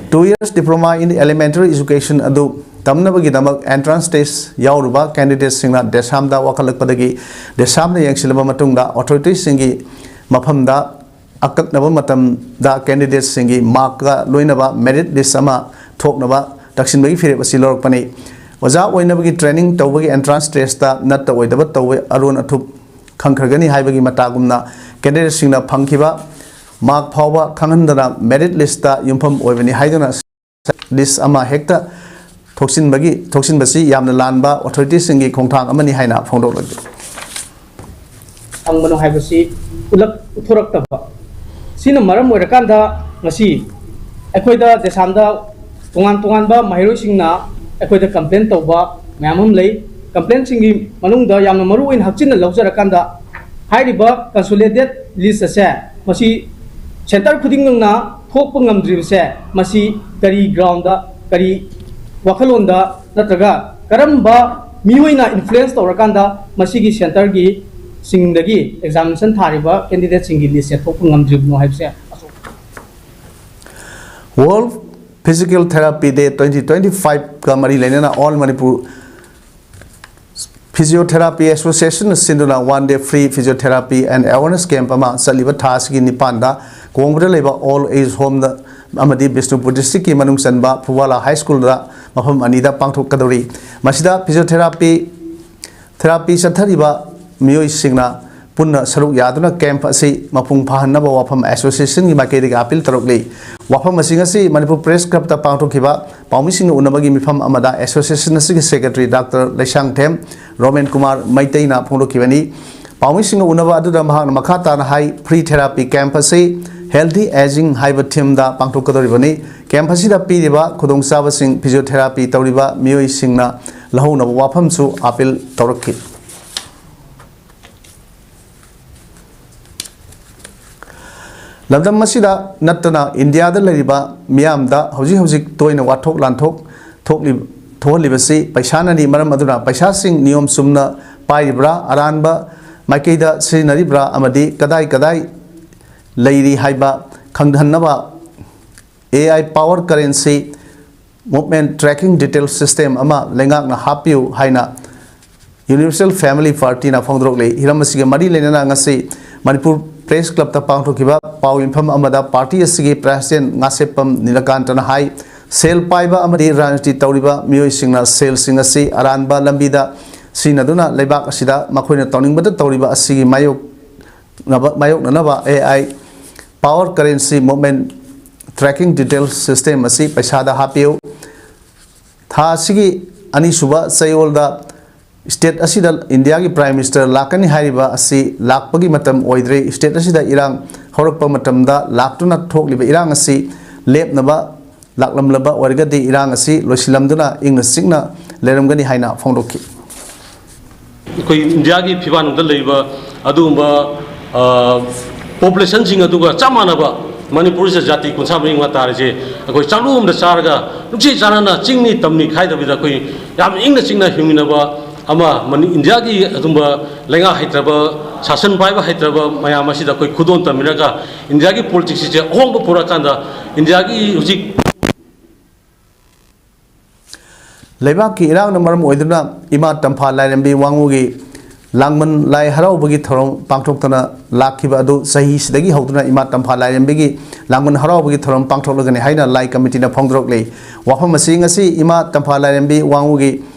Two years diploma in elementary education ꯑꯗꯨ ꯇꯝꯅꯕꯒꯤꯗꯃꯛ entrance test ꯌꯥꯎꯔꯨꯕ candidateꯁꯤꯡꯅ DESAMꯗ ꯋꯥꯀꯠꯂꯛꯄꯗꯒꯤ DESAMꯅ ꯌꯦꯡꯁꯤꯜꯂꯕ ꯃꯇꯨꯡꯗ authoritiesꯁꯤꯡꯒꯤ ꯃꯐꯝꯗ ꯑꯀꯛꯅꯕ ꯃꯇꯝꯗ candidateꯁꯤꯡꯒꯤ markꯀ ꯂꯣꯏꯅꯕ merit list ꯑꯃ ꯊꯣꯛꯅꯕ ꯇꯛꯁꯤꯟꯕꯒꯤ ꯐꯤꯔꯦꯞ ꯑꯁꯤ ꯂꯧꯔꯛꯄꯅꯤ꯫ ꯑꯣꯖꯥ ꯑꯣꯏꯅꯕꯒꯤ training ꯇꯧꯕꯒꯤ entrance testꯇ ꯅꯠꯇ ꯑꯣꯏꯗꯕ ꯇꯧꯕ ꯑꯔꯣꯟ ꯑꯊꯨꯞ ꯈꯪꯈ꯭ꯔꯒꯅꯤ ꯍꯥꯏꯕꯒꯤ ꯃꯇꯥꯒꯨꯝꯅ candidateꯁꯤꯡꯅ ꯐꯪꯈꯤꯕ mark ꯐꯥꯎꯕ ꯈꯪꯍꯟꯗꯅ merit listꯇ ꯌꯨꯝꯐꯝ ꯑꯣꯏꯕꯅꯤ ꯍꯥꯏꯗꯨꯅ list ꯑꯃ ꯍꯦꯛꯇ ꯊꯣꯛꯆꯤꯟꯕꯒꯤ, ꯊꯣꯛꯆꯤꯟꯕꯁꯤ ꯌꯥꯝꯅ ꯂꯥꯟꯕ authoritiesꯁꯤꯡꯒꯤ ꯈꯣꯡꯊꯥꯡ ꯑꯃꯅꯤ ꯍꯥꯏꯅ ꯐꯣꯡꯗꯣꯛꯂꯛꯂꯤ꯫ ꯐꯪꯕꯅꯣ ꯍꯥꯏꯕꯁꯤ ꯎꯠꯂꯛ-, ꯎꯠꯊꯣꯔꯛꯇꯕ꯫ ꯁꯤꯅ ꯃꯔꯝ ꯑꯣꯏꯔꯀꯥꯟꯗ ꯉꯁꯤ ꯑꯩꯈꯣꯏꯗ DESAMꯗ ꯇꯣꯉꯥꯟ ꯇꯣꯉꯥꯟꯕ ꯃꯍꯩꯔꯣꯏꯁꯤꯡꯅ ꯑꯩꯈꯣꯏꯗ complain ꯇꯧꯕ ꯃꯌꯥꯝ ꯑꯃ ꯂꯩ꯫ Complainꯁꯤꯡꯒꯤ ꯃꯅꯨꯡꯗ ꯌꯥꯝꯅ ꯃꯔꯨ ꯑꯣꯏꯅ ꯍꯛꯆꯤꯟꯅ ꯂꯧꯖꯔꯀꯥꯟꯗ, ꯍꯥꯏꯔꯤꯕ consolidated list ꯑꯁꯦ ꯃꯁꯤ center ꯈꯨꯗꯤꯡꯃꯛꯅ ꯊꯣꯛꯄ ꯉꯝꯗ꯭ꯔꯤꯕꯁꯦ, ꯃꯁꯤ ꯀꯔꯤ groundꯗ, ꯀꯔꯤ ꯋꯥꯈꯜꯂꯣꯟꯗ, ꯅꯠꯇ꯭ꯔꯒ ꯀꯔꯝꯕ ꯃꯤꯑꯣꯏꯅ influence ꯇꯧꯔꯀꯥꯟꯗ ꯃꯁꯤꯒꯤ centerꯒꯤ ꯁꯤꯡꯗꯒꯤ examination ꯊꯥꯔꯤꯕ candidateꯁꯤꯡꯒꯤ listꯁꯦ ꯊꯣꯛꯄ ꯉꯝꯗ꯭ꯔꯤꯕꯅꯣ ꯍꯥꯏꯕꯁꯦ ꯑꯁꯣꯛ- World Physical Therapy Day twenty twenty-fiveꯀ ꯃꯔꯤ ꯂꯩꯅꯅ All Manipur Physiotherapy Association ꯁꯤꯟꯗꯨꯅ one day free physiotherapy and awareness camp ꯑꯃ ꯆꯠꯂꯤꯕ ꯊꯥ ꯑꯁꯤꯒꯤ ꯅꯤꯄꯥꯟꯗ ꯀꯣꯡꯕꯗ ꯂꯩꯕ Old Age Homeꯗ ꯑꯃꯗꯤ ꯕꯤꯁꯅꯨꯄꯨꯔ districtꯀꯤ ꯃꯅꯨꯡ ꯆꯟꯕ ꯐꯨꯋꯥꯂꯥ High Schoolꯗ ꯃꯐꯝ ꯑꯅꯤꯗ ꯄꯥꯡꯊꯣꯛꯀꯗꯧꯔꯤ꯫ ꯃꯁꯤꯗ physiotherapy, therapy ꯆꯠꯊꯔꯤꯕ ꯃꯤꯑꯣꯏꯁꯤꯡꯅ ꯄꯨꯟꯅ ꯁꯔꯨꯛ ꯌꯥꯗꯨꯅ camp ꯑꯁꯤ ꯃꯄꯨꯡ ꯐꯥꯍꯟꯅꯕ ꯋꯥꯐꯝ associationꯒꯤ ꯃꯥꯏꯀꯩꯗꯒꯤ appeal ꯇꯧꯔꯛꯂꯤ꯫ ꯋꯥꯐꯝ ꯑꯁꯤ ꯉꯁꯤ ꯃꯅꯤꯄꯨꯔ Press Clubꯇ ꯄꯥꯡꯊꯣꯛꯈꯤꯕ ꯄꯥꯎꯃꯤꯁꯤꯡꯒ ꯎꯅꯕꯒꯤ ꯃꯤꯐꯝ ꯑꯃꯗ association ꯑꯁꯤꯒꯤ secretary Doctor ꯂꯩꯁꯥꯡꯊꯦꯝ ꯔꯣꯃꯦꯟ ꯀꯨꯃꯥꯔ ꯃꯩꯇꯩꯅ ꯐꯣꯡꯗꯣꯛꯈꯤꯕꯅꯤ꯫ ꯄꯥꯎꯃꯤꯁꯤꯡꯒ ꯎꯅꯕ ꯑꯗꯨꯗ ꯃꯍꯥꯛꯅ ꯃꯈꯥ ꯇꯥꯅ ꯍꯥꯏ, free therapy camp ꯑꯁꯤ Healthy Aging ꯍꯥꯏꯕ themeꯗ ꯄꯥꯡꯊꯣꯛꯀꯗꯧꯔꯤꯕꯅꯤ꯫ Camp ꯑꯁꯤꯗ ꯄꯤꯔꯤꯕ ꯈꯨꯗꯣꯡꯆꯥꯕꯁꯤꯡ physiotherapy ꯇꯧꯔꯤꯕ ꯃꯤꯑꯣꯏꯁꯤꯡꯅ ꯂꯧꯍꯧꯅꯕ ꯋꯥꯐꯝꯁꯨ appeal ꯇꯧꯔꯛꯈꯤ꯫ ꯂꯝꯗꯝ ꯑꯁꯤꯗ ꯅꯠꯇꯅ ꯏꯟꯗꯤꯌꯥꯗ ꯂꯩꯔꯤꯕ ꯃꯤꯌꯥꯝꯗ ꯍꯧꯖꯤꯛ ꯍꯧꯖꯤꯛ ꯇꯣꯏꯅ ꯋꯥꯊꯣꯛ ꯂꯥꯟꯊꯣꯛ ꯊꯣꯛꯂꯤ-, ꯊꯣꯛꯍꯜꯂꯤꯕꯁꯤ ꯄꯩꯁꯥꯅꯅꯤ꯫ ꯃꯔꯝ ꯑꯗꯨꯅ ꯄꯩꯁꯥꯁꯤꯡ ꯅꯤꯌꯣꯝ ꯆꯨꯝꯅ ꯄꯥꯏꯔꯤꯕ꯭ꯔꯥ, ꯑꯔꯥꯟꯕ ꯃꯥꯏꯀꯩꯗ ꯁꯤꯖꯤꯟꯅꯔꯤꯕ꯭ꯔꯥ ꯑꯃꯗꯤ ꯀꯗꯥꯏ ꯀꯗꯥꯏ ꯂꯩꯔꯤ ꯍꯥꯏꯕ ꯈꯪꯍꯟꯅꯕ AI power currency movement tracking detail system ꯑꯃ ꯂꯩꯉꯥꯛꯅ ꯍꯥꯞꯄꯤꯌꯨ ꯍꯥꯏꯅ Universal Family Partyꯅ ꯐꯣꯡꯗꯣꯔꯛꯂꯤ꯫ ꯍꯤꯔꯝ ꯑꯁꯤꯒ ꯃꯔꯤ ꯂꯩꯅꯅ ꯉꯁꯤ ꯃꯅꯤꯄꯨꯔ Press Clubꯇ ꯄꯥꯡꯊꯣꯛꯈꯤꯕ ꯄꯥꯎ ꯌꯦꯟꯐꯝ ꯑꯃꯗ party ꯑꯁꯤꯒꯤ president ꯉꯥꯁꯦꯞꯄꯝ ꯅꯤꯂꯀꯥꯟꯇꯅ ꯍꯥꯏ, ꯁꯦꯜ ꯄꯥꯏꯕ ꯑꯃꯗꯤ ꯔꯥꯖꯅꯤꯇꯤ ꯇꯧꯔꯤꯕ ꯃꯤꯑꯣꯏꯁꯤꯡꯅ ꯁꯦꯜꯁꯤꯡ ꯑꯁꯤ ꯑꯔꯥꯟꯕ ꯂꯝꯕꯤꯗ ꯁꯤꯖꯤꯟꯅꯗꯨꯅ ꯂꯩꯕꯥꯛ ꯑꯁꯤꯗ ꯃꯈꯣꯏꯅ ꯇꯧꯅꯤꯡꯕꯗ ꯇꯧꯔꯤꯕ ꯑꯁꯤꯒꯤ ꯃꯥꯌꯣꯛ ꯅꯕ-, ꯃꯥꯌꯣꯛꯅꯅꯕ AI power currency movement tracking detail system ꯑꯁꯤ ꯄꯩꯁꯥꯗ ꯍꯥꯞꯄꯤꯌꯨ꯫ ꯊꯥ ꯑꯁꯤꯒꯤ ꯑꯅꯤꯁꯨꯕ ꯆꯌꯣꯜꯗ state ꯑꯁꯤꯗ ꯏꯟꯗꯤꯌꯥꯒꯤ Prime Minister ꯂꯥꯛꯀꯅꯤ ꯍꯥꯏꯔꯤꯕ ꯑꯁꯤ ꯂꯥꯛꯄꯒꯤ ꯃꯇꯝ ꯑꯣꯏꯗ꯭ꯔꯦ꯫ State ꯑꯁꯤꯗ ꯏꯔꯥꯡ ꯍꯧꯔꯛꯄ ꯃꯇꯝꯗ ꯂꯥꯛꯇꯨꯅ ꯊꯣꯛꯂꯤꯕ ꯏꯔꯥꯡ ꯑꯁꯤ ꯂꯦꯞꯅꯕ ꯂꯥꯛꯂꯝꯂꯕ ꯑꯣꯏꯔꯒꯗꯤ ꯏꯔꯥꯡ ꯑꯁꯤ ꯂꯣꯏꯁꯤꯜꯂꯝꯗꯨꯅ ꯏꯪꯅ ꯆꯤꯛꯅ ꯂꯩꯔꯝꯒꯅꯤ ꯍꯥꯏꯅ ꯐꯣꯡꯗꯣꯛꯈꯤ꯫ ꯑꯩꯈꯣꯏ ꯏꯟꯗꯤꯌꯥꯒꯤ ꯐꯤꯕꯥꯟꯗ ꯂꯩꯕ ꯑꯗꯨꯒꯨꯝꯕ populationꯁꯤꯡ ꯑꯗꯨꯒ ꯆꯞ ꯃꯥꯟꯅꯕ ꯃꯅꯤꯄꯨꯔꯁꯤꯗ ꯖꯥꯇꯤ ꯀꯨꯟꯊ꯭ꯔꯥ ꯃꯔꯤ ꯃꯉꯥ ꯇꯥꯔꯤꯁꯦ ꯑꯩꯈꯣꯏ ꯆꯥꯛꯂꯨ ꯑꯃꯗ ꯆꯥꯔꯒ ꯅꯨꯡꯁꯤ ꯆꯥꯟꯅꯅ ꯆꯤꯡꯅꯤ ꯇꯝꯅꯤ ꯈꯥꯏꯗꯕꯤꯗ ꯑꯩꯈꯣꯏ ꯌꯥꯝ ꯏꯪꯅ ꯆꯤꯛꯅ ꯍꯤꯡꯃꯤꯟꯅꯕ ꯑꯃ ꯃꯅꯤ-, ꯏꯟꯗꯤꯌꯥꯒꯤ ꯑꯗꯨꯝꯕ ꯂꯩꯉꯥꯛ ꯍꯩꯇ꯭ꯔꯕ, ꯁꯥꯁꯟ ꯄꯥꯏꯕ ꯍꯩꯇ꯭ꯔꯕ ꯃꯌꯥꯝ ꯑꯁꯤꯗ ꯑꯩꯈꯣꯏ ꯈꯨꯗꯣꯜ ꯇꯝꯃꯤꯟꯅꯔꯒ ꯏꯟꯗꯤꯌꯥꯒꯤ politicsꯁꯦ ꯑꯍꯣꯡꯕ ꯄꯨꯔꯛꯑꯀꯥꯟꯗ ꯏꯟꯗꯤꯌꯥꯒꯤ ꯍꯧꯖꯤꯛ ꯂꯩꯕꯥꯛꯀꯤ ꯏꯔꯥꯡꯅ ꯃꯔꯝ ꯑꯣꯏꯗꯨꯅ ꯏꯃꯥ ꯇꯝꯐꯥ ꯂꯥꯏꯔꯦꯝꯕꯤ ꯋꯥꯉꯨꯒꯤ ꯂꯥꯡꯕꯟ ꯂꯥꯏ ꯍꯔꯥꯎꯕꯒꯤ ꯊꯧꯔꯝ ꯄꯥꯡꯊꯣꯛꯇꯅ ꯂꯥꯛꯈꯤꯕ ꯑꯗꯨ ꯆꯍꯤꯁꯤꯗꯒꯤ ꯍꯧꯗꯨꯅ ꯏꯃꯥ ꯇꯝꯐꯥ ꯂꯥꯏꯔꯦꯝꯕꯤꯒꯤ ꯂꯥꯡꯕꯟ ꯍꯔꯥꯎꯕꯒꯤ ꯊꯧꯔꯝ ꯄꯥꯡꯊꯣꯛꯂꯒꯅꯤ ꯍꯥꯏꯅ ꯂꯥꯏ committeeꯅ ꯐꯣꯡꯗꯣꯔꯛꯂꯤ꯫ ꯋꯥꯐꯝ ꯑꯁꯤ ꯉꯁꯤ ꯏꯃꯥ ꯇꯝꯐꯥ ꯂꯥꯏꯔꯦꯝꯕꯤ ꯋꯥꯉꯨꯒꯤ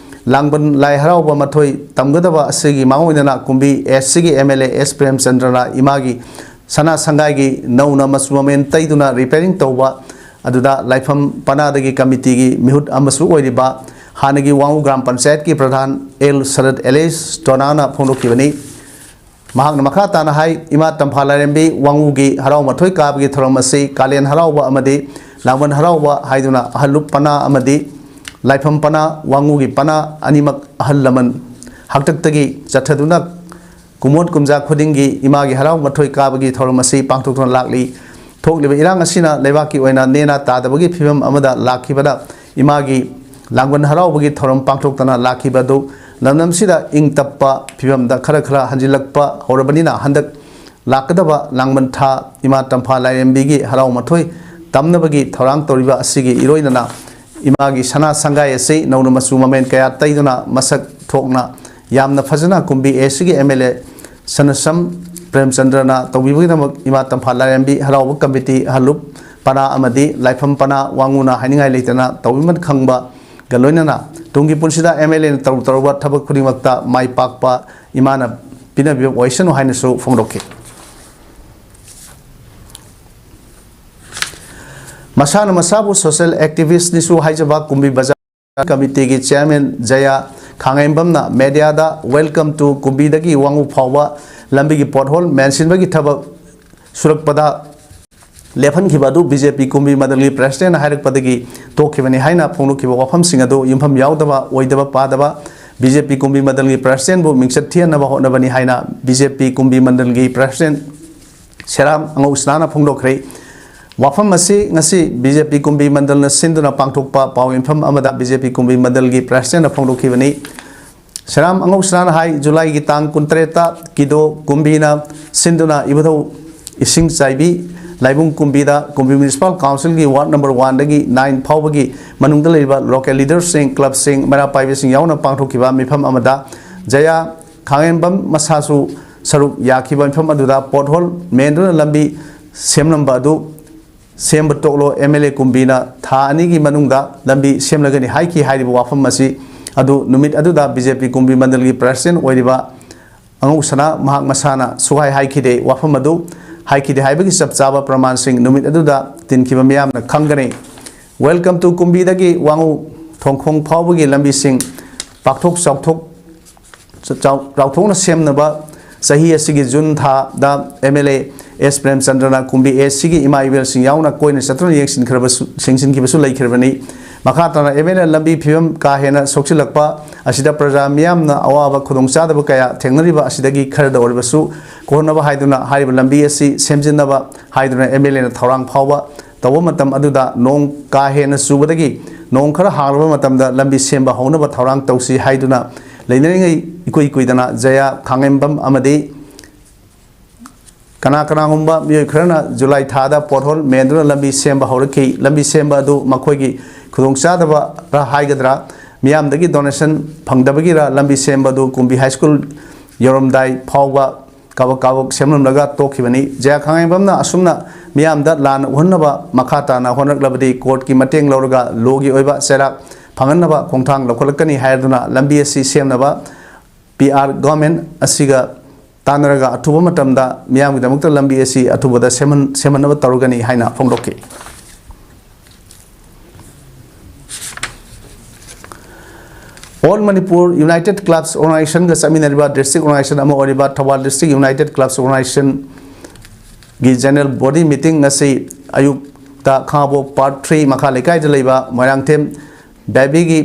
ꯂꯥꯡꯕꯟ ꯂꯥꯏ ꯍꯔꯥꯎꯕ ꯃꯊꯣꯏ ꯇꯝꯒꯗꯕ ꯑꯁꯤꯒꯤ ꯃꯥꯡꯑꯣꯏꯅꯅ ꯀꯨꯝꯕꯤ Sꯒꯤ MLA S ꯄ꯭ꯔꯦꯝꯆꯟꯗ꯭ꯔꯅ ꯏꯃꯥꯒꯤ ꯁꯅꯥ ꯁꯪꯒꯥꯏꯒꯤ ꯅꯧꯅ ꯃꯆꯨ ꯃꯃꯦꯟ ꯇꯩꯗꯨꯅ repairing ꯇꯧꯕ ꯑꯗꯨꯗ ꯂꯥꯏꯐꯝ ꯄꯅꯥꯗꯒꯤ committeeꯒꯤ ꯃꯤꯍꯨꯠ ꯑꯃꯁꯨ ꯑꯣꯏꯔꯤꯕ ꯍꯥꯟꯅꯒꯤ ꯋꯥꯉꯨ ꯒ꯭ꯔꯥꯝ ꯄꯟꯆꯥꯌꯠꯀꯤ ꯄ꯭ꯔꯙꯥꯟ ꯑꯦꯜ ꯁꯔꯠ ꯑꯦꯂꯦꯁ ꯇꯣꯅꯥꯅ ꯐꯣꯡꯗꯣꯛꯈꯤꯕꯅꯤ꯫ ꯃꯍꯥꯛꯅ ꯃꯈꯥ ꯇꯥꯅ ꯍꯥꯏ, ꯏꯃꯥ ꯇꯝꯐꯥ ꯂꯥꯏꯔꯦꯝꯕꯤ ꯋꯥꯉꯨꯒꯤ ꯍꯔꯥꯎ ꯃꯊꯣꯏ ꯀꯥꯕꯒꯤ ꯊꯧꯔꯝ ꯑꯁꯤ ꯀꯥꯂꯦꯟ ꯍꯔꯥꯎꯕ ꯑꯃꯗꯤ ꯂꯥꯡꯕꯟ ꯍꯔꯥꯎꯕ ꯍꯥꯏꯗꯨꯅ ꯑꯍꯜ ꯂꯨꯞ ꯄꯅꯥ ꯑꯃꯗꯤ ꯂꯥꯏꯐꯝ ꯄꯅꯥ, ꯋꯥꯉꯨꯒꯤ ꯄꯅꯥ ꯑꯅꯤꯃꯛ ꯑꯍꯜ ꯂꯃꯟ ꯍꯥꯛꯇꯛꯇꯒꯤ ꯆꯠꯊꯗꯨꯅ ꯀꯨꯝꯑꯣꯟ ꯀꯨꯝꯖꯥ ꯈꯨꯗꯤꯡꯒꯤ ꯏꯃꯥꯒꯤ ꯍꯔꯥꯎ ꯃꯊꯣꯏ ꯀꯥꯕꯒꯤ ꯊꯧꯔꯝ ꯑꯁꯤ ꯄꯥꯡꯊꯣꯛꯇꯨꯅ ꯂꯥꯛꯂꯤ꯫ ꯊꯣꯛꯂꯤꯕ ꯏꯔꯥꯡ ꯑꯁꯤꯅ ꯂꯩꯕꯥꯛꯀꯤ ꯑꯣꯏꯅ ꯅꯦꯅꯥ ꯇꯥꯗꯕꯒꯤ ꯐꯤꯕꯝ ꯑꯃꯗ ꯂꯥꯛꯈꯤꯕꯗ ꯏꯃꯥꯒꯤ ꯂꯥꯡꯕꯟ ꯍꯔꯥꯎꯕꯒꯤ ꯊꯧꯔꯝ ꯄꯥꯡꯊꯣꯛꯇꯅ ꯂꯥꯛꯈꯤꯕ ꯑꯗꯨ ꯂꯝꯗꯝꯁꯤꯗ ꯏꯪ ꯇꯞꯄ ꯐꯤꯕꯝꯗ ꯈꯔ ꯈꯔ ꯍꯟꯖꯤꯜꯂꯛꯄ ꯍꯧꯔꯕꯅꯤꯅ ꯍꯟꯗꯛ ꯂꯥꯛꯀꯗꯕ ꯂꯥꯡꯕꯟ ꯊꯥ ꯏꯃꯥ ꯇꯝꯐꯥ ꯂꯥꯏꯔꯦꯝꯕꯤꯒꯤ ꯍꯔꯥꯎ ꯃꯊꯣꯏ ꯇꯝꯅꯕꯒꯤ ꯊꯧꯔꯥꯡ ꯇꯧꯔꯤꯕ ꯑꯁꯤꯒꯤ ꯏꯔꯣꯏꯅꯅ ꯏꯃꯥꯒꯤ ꯁꯅꯥ ꯁꯪꯒꯥꯏ ꯑꯁꯤ ꯅꯧꯅ ꯃꯆꯨ ꯃꯃꯦꯟ ꯀꯌꯥ ꯇꯩꯗꯨꯅ ꯃꯁꯛ ꯊꯣꯛꯅ ꯌꯥꯝꯅ ꯐꯖꯅ ꯀꯨꯝꯕꯤ ꯑꯦꯁꯤꯒꯤ ꯑꯦꯝ ꯑꯦꯜ ꯑꯦ ꯁꯅꯁꯝ ꯄ꯭ꯔꯦꯝꯆꯟꯗ꯭ꯔꯅ ꯇꯧꯕꯤꯕꯒꯤꯗꯃꯛ ꯏꯃꯥ ꯇꯝꯐꯥ ꯂꯥꯏꯔꯦꯝꯕꯤ ꯍꯔꯥꯎꯕ ꯀꯃꯤꯇꯤ, ꯍꯜꯂꯨꯞ ꯄꯅꯥ ꯑꯃꯗꯤ ꯂꯥꯏꯐꯝ ꯄꯅꯥ ꯋꯥꯉꯨꯅ ꯍꯥꯏꯅꯤꯡꯉꯥꯏ ꯂꯩꯇꯅ ꯇꯧꯕꯤꯃꯟ ꯈꯪꯕꯒ ꯂꯣꯏꯅꯅ ꯇꯨꯡꯒꯤ ꯄꯨꯟꯁꯤꯗ ꯑꯦꯝ ꯑꯦꯜ ꯑꯦꯅ ꯇꯧꯔꯨ ꯇꯧꯔꯨꯕ ꯊꯕꯛ ꯈꯨꯗꯤꯡꯃꯛꯇ ꯃꯥꯏ ꯄꯥꯛꯄ ꯏꯃꯥꯅ ꯄꯤꯅꯕꯤꯕ ꯑꯣꯏꯁꯅꯨ ꯍꯥꯏꯅꯁꯨ ꯐꯣꯡꯗꯣꯛꯈꯤ꯫ ꯃꯁꯥꯅ ꯃꯁꯥꯕꯨ social activist ꯅꯤꯁꯨ ꯍꯥꯏꯖꯕ ꯀꯨꯝꯕꯤ ꯕꯖꯥꯔ ꯀꯃꯤꯇꯤꯒꯤ ꯆꯤꯌꯔꯃꯦꯟ ꯖꯌꯥ ꯈꯥꯡꯉꯦꯝꯕꯝꯅ ꯃꯦꯗꯤꯌꯥꯗ "Welcome to ꯀꯨꯝꯕꯤꯗꯒꯤ ꯋꯥꯉꯨ ꯐꯥꯎꯕ ꯂꯝꯕꯤꯒꯤ ꯄꯣꯠꯍꯣꯜ ꯃꯦꯟꯁꯤꯟꯕꯒꯤ ꯊꯕꯛ ꯁꯨꯔꯛꯄꯗ ꯂꯦꯞꯍꯟꯈꯤꯕ ꯑꯗꯨ ꯕꯤ ꯖꯦ ꯄꯤ ꯀꯨꯝꯕꯤ ꯃꯟꯗꯜꯒꯤ ꯄ꯭ꯔꯦꯁꯤꯗꯦꯟꯠꯅ ꯍꯥꯏꯔꯛꯄꯗꯒꯤ ꯇꯣꯛꯈꯤꯕꯅꯤ" ꯍꯥꯏꯅ ꯐꯣꯡꯗꯣꯛꯈꯤꯕ ꯋꯥꯐꯝꯁꯤꯡ ꯑꯗꯨ ꯌꯨꯝꯐꯝ ꯌꯥꯎꯗꯕ, ꯑꯣꯏꯗꯕ ꯄꯥꯗꯕ, ꯕꯤ ꯖꯦ ꯄꯤ ꯀꯨꯝꯕꯤ ꯃꯟꯗꯜꯒꯤ ꯄ꯭ꯔꯦꯁꯤꯗꯦꯟꯠꯕꯨ ꯃꯤꯡꯆꯠ ꯊꯤꯍꯟꯅꯕ ꯍꯣꯠꯅꯕꯅꯤ ꯍꯥꯏꯅ ꯕꯤ ꯖꯦ ꯄꯤ ꯀꯨꯝꯕꯤ ꯃꯟꯗꯜꯒꯤ ꯄ꯭ꯔꯦꯁꯤꯗꯦꯟꯠ ꯁꯦꯔꯥꯝ ꯑꯉꯧꯁꯅꯥꯅ ꯐꯣꯡꯗꯣꯛꯈ꯭ꯔꯦ꯫ ꯋꯥꯐꯝ ꯑꯁꯤ ꯉꯁꯤ ꯕꯤ ꯖꯦ ꯄꯤ ꯀꯨꯝꯕꯤ ꯃꯟꯗꯜꯅ ꯁꯤꯟꯗꯨꯅ ꯄꯥꯡꯊꯣꯛꯄ ꯄꯥꯎ ꯌꯨꯝꯐꯝ ꯑꯃꯗ ꯕꯤ ꯖꯦ ꯄꯤ ꯀꯨꯝꯕꯤ ꯃꯟꯗꯜꯒꯤ ꯄ꯭ꯔꯦꯁꯤꯗꯦꯟꯠꯅ ꯐꯣꯡꯗꯣꯛꯈꯤꯕꯅꯤ꯫ ꯁꯦꯔꯥꯝ ꯑꯉꯧꯁꯅꯥꯅ ꯍꯥꯏ, ꯖꯨꯂꯥꯏꯒꯤ ꯇꯥꯡ ꯀꯨꯟꯇꯔꯦꯠꯇ ꯀꯤꯗꯣ ꯀꯨꯝꯕꯤꯅ ꯁꯤꯟꯗꯨꯅ ꯏꯕꯨꯙꯧ ꯏꯁꯤꯡ ꯆꯥꯏꯕꯤ ꯂꯥꯏꯕꯨꯡ ꯀꯨꯝꯕꯤꯗ ꯀꯨꯝꯕꯤ ꯃ꯭ꯌꯨꯅꯤꯁꯤꯄꯥꯜ ꯀꯥꯎꯟꯁꯤꯜꯒꯤ ꯋꯥꯔꯗ ꯅꯝꯕꯔ ꯋꯥꯟꯗꯒꯤ ꯅꯥꯏꯟ ꯐꯥꯎꯕꯒꯤ ꯃꯅꯨꯡꯗ ꯂꯩꯔꯤꯕ ꯂꯣꯀꯦꯜ ꯂꯤꯗꯔꯁꯤꯡ, ꯀ꯭ꯂꯕꯁꯤꯡ, ꯃꯩꯔꯥ ꯄꯥꯏꯕꯤꯁꯤꯡ ꯌꯥꯎꯅ ꯄꯥꯡꯊꯣꯛꯈꯤꯕ ꯃꯤꯐꯝ ꯑꯃꯗ ꯖꯌꯥ ꯈꯥꯡꯉꯦꯝꯕꯝ ꯃꯁꯥꯁꯨ ꯁꯔꯨꯛ ꯌꯥꯈꯤꯕ ꯃꯤꯐꯝ ꯑꯗꯨꯗ ꯄꯣꯠꯍꯣꯜ ꯃꯦꯟꯗꯨꯅ ꯂꯝꯕꯤ ꯁꯦꯝꯂꯝꯕ ꯑꯗꯨ ꯁꯦꯝꯕ ꯇꯣꯛꯂꯣ, ꯑꯦꯝ ꯑꯦꯜ ꯑꯦ ꯀꯨꯝꯕꯤꯅ ꯊꯥ ꯑꯅꯤꯒꯤ ꯃꯅꯨꯡꯗ ꯂꯝꯕꯤ ꯁꯦꯝꯂꯒꯅꯤ ꯍꯥꯏꯈꯤ ꯍꯥꯏꯔꯤꯕ ꯋꯥꯐꯝ ꯑꯁꯤ ꯑꯗꯨ ꯅꯨꯃꯤꯠ ꯑꯗꯨꯗ ꯕꯤ ꯖꯦ ꯄꯤ ꯀꯨꯝꯕꯤ ꯃꯟꯗꯜꯒꯤ ꯄ꯭ꯔꯦꯁꯤꯗꯦꯟꯠ ꯑꯣꯏꯔꯤꯕ ꯑꯉꯧꯁꯅꯥ ꯃꯍꯥꯛ ꯃꯁꯥꯅ ꯁꯨꯍꯥꯏ ꯍꯥꯏꯈꯤꯗꯦ꯫ ꯋꯥꯐꯝ ꯑꯗꯨ ꯍꯥꯏꯈꯤꯗꯦ ꯍꯥꯏꯕꯒꯤ ꯆꯞ ꯆꯥꯕ ꯄ꯭ꯔꯃꯥꯟꯁꯤꯡ ꯅꯨꯃꯤꯠ ꯑꯗꯨꯗ ꯇꯤꯟꯈꯤꯕ ꯃꯤꯌꯥꯝꯅ ꯈꯪꯒꯅꯤ꯫ "Welcome to ꯀꯨꯝꯕꯤꯗꯒꯤ ꯋꯥꯉꯨ ꯊꯣꯡꯈꯣꯡ ꯐꯥꯎꯕꯒꯤ ꯂꯝꯕꯤꯁꯤꯡ ꯄꯥꯛꯊꯣꯛ ꯆꯥꯎꯊꯣꯛ ꯆꯥꯎ-, ꯆꯥꯎꯊꯣꯛꯅ ꯁꯦꯝꯅꯕ ꯆꯍꯤ ꯑꯁꯤꯒꯤ ꯖꯨꯟ ꯊꯥꯗ ꯑꯦꯝ ꯑꯦꯜ ꯑꯦ ꯑꯦꯁ ꯄ꯭ꯔꯦꯝꯆꯟꯗ꯭ꯔꯅ ꯀꯨꯝꯕꯤ ꯑꯦꯁꯤꯒꯤ ꯏꯃꯥ ꯏꯕꯦꯜꯁꯤꯡ ꯌꯥꯎꯅ ꯀꯣꯏꯅ ꯆꯠꯇꯨꯅ ꯌꯦꯡꯁꯤꯟꯈ꯭ꯔꯕꯁꯨ, ꯌꯦꯡꯁꯤꯟꯈꯤꯕꯁꯨ ꯂꯩꯈ꯭ꯔꯕꯅꯤ꯫ ꯃꯈꯥ ꯇꯥꯅ ꯑꯦꯝ ꯑꯦꯜ ꯑꯦ ꯂꯝꯕꯤ ꯐꯤꯕꯝ ꯀꯥ ꯍꯦꯟꯅ ꯁꯣꯛꯆꯤꯜꯂꯛꯄ ꯑꯁꯤꯗ ꯄ꯭ꯔꯖꯥ ꯃꯤꯌꯥꯝꯅ ꯑꯋꯥꯕ ꯈꯨꯗꯣꯡꯆꯥꯗꯕ ꯀꯌꯥ ꯊꯦꯡꯅꯔꯤꯕ ꯑꯁꯤꯗꯒꯤ ꯈꯔꯗ ꯑꯣꯏꯔꯕꯁꯨ ꯀꯣꯟꯅꯕ ꯍꯥꯏꯗꯨꯅ ꯍꯥꯏꯔꯤꯕ ꯂꯝꯕꯤ ꯑꯁꯤ ꯁꯦꯝꯖꯤꯟꯅꯕ ꯍꯥꯏꯗꯨꯅ ꯑꯦꯝ ꯑꯦꯜ ꯑꯦꯅ ꯊꯧꯔꯥꯡ ꯐꯥꯎꯕ ꯇꯧꯕ ꯃꯇꯝ ꯑꯗꯨꯗ ꯅꯣꯡ ꯀꯥ ꯍꯦꯟꯅ ꯆꯨꯕꯗꯒꯤ ꯅꯣꯡ ꯈꯔ ꯍꯥꯡꯂꯕ ꯃꯇꯝꯗ ꯂꯝꯕꯤ ꯁꯦꯝꯕ ꯍꯧꯅꯕ ꯊꯧꯔꯥꯡ ꯇꯧꯁꯤ ꯍꯥꯏꯗꯨꯅ ꯂꯩꯅꯔꯤꯉꯩ ꯏꯀꯨꯏ ꯀꯨꯏꯗꯅ ꯖꯌꯥ ꯈꯥꯡꯉꯦꯝꯕꯝ ꯑꯃꯗꯤ ꯀꯅꯥ ꯀꯅꯥꯒꯨꯝꯕ ꯃꯤꯑꯣꯏ ꯈꯔꯅ ꯖꯨꯂꯥꯏ ꯊꯥꯗ ꯄꯣꯠꯍꯣꯜ ꯃꯦꯟꯗꯨꯅ ꯂꯝꯕꯤ ꯁꯦꯝꯕ ꯍꯧꯔꯛꯈꯤ꯫ ꯂꯝꯕꯤ ꯁꯦꯝꯕ ꯑꯗꯨ ꯃꯈꯣꯏꯒꯤ ꯈꯨꯗꯣꯡꯆꯥꯗꯕꯔ ꯍꯥꯏꯒꯗ꯭ꯔꯥ, ꯃꯤꯌꯥꯝꯗꯒꯤ ꯗꯣꯅꯦꯁꯟ ꯐꯪꯗꯕꯒꯤꯔ, ꯂꯝꯕꯤ ꯁꯦꯝꯕ ꯑꯗꯨ ꯀꯨꯝꯕꯤ ꯍꯥꯏ ꯁ꯭ꯀꯨꯜ ꯌꯧꯔꯝꯗꯥꯏ ꯐꯥꯎꯕ ꯀꯥꯕꯛ ꯀꯥꯕꯛ ꯁꯦꯝꯂꯝꯂꯒ ꯇꯣꯛꯈꯤꯕꯅꯤ꯫ ꯖꯌꯥ ꯈꯥꯡꯉꯩꯕꯝꯅ ꯑꯁꯨꯝꯅ ꯃꯤꯌꯥꯝꯗ ꯂꯥꯟꯅ ꯎꯍꯟꯅꯕ ꯃꯈꯥ ꯇꯥꯅ ꯍꯣꯠꯅꯔꯛꯂꯕꯗꯤ ꯀꯣꯔꯠꯀꯤ ꯃꯇꯦꯡ ꯂꯧꯔꯒ ꯂꯣꯒꯤ ꯑꯣꯏꯕ ꯆꯩꯔꯥꯛ ꯐꯪꯍꯟꯅꯕ ꯈꯣꯡꯊꯥꯡ ꯂꯧꯈꯠꯂꯛꯀꯅꯤ ꯍꯥꯏꯗꯨꯅ ꯂꯝꯕꯤ ꯑꯁꯤ ꯁꯦꯝꯅꯕ ꯄꯤ ꯑꯥꯔ ꯒꯚꯔꯟꯃꯦꯟꯠ ꯑꯁꯤꯒ ꯇꯥꯟꯅꯔꯒ ꯑꯊꯨꯕ ꯃꯇꯝꯗ ꯃꯤꯌꯥꯝꯒꯤꯗꯃꯛꯇ ꯂꯝꯕꯤ ꯑꯁꯤ ꯑꯊꯨꯕꯗ ꯁꯦꯝꯍꯟ-, ꯁꯦꯝꯍꯟꯅꯕ ꯇꯧꯔꯒꯅꯤ ꯍꯥꯏꯅ ꯐꯣꯡꯗꯣꯛꯈꯤ꯫ All Manipur United Clubs Organizationꯒ ꯆꯠꯃꯤꯟꯅꯔꯤꯕ district organization ꯑꯃ ꯑꯣꯏꯔꯤꯕ Thoubal District United Clubs Organizationꯒꯤ general body meeting ꯉꯁꯤ ꯑꯌꯨꯛꯇ ꯈꯥꯉꯕꯣꯛ Park three ꯃꯈꯥ ꯂꯩꯀꯥꯏꯗ ꯂꯩꯕ ꯃꯣꯏꯔꯥꯡꯊꯦꯝ ꯕꯥꯕꯤꯒꯤ,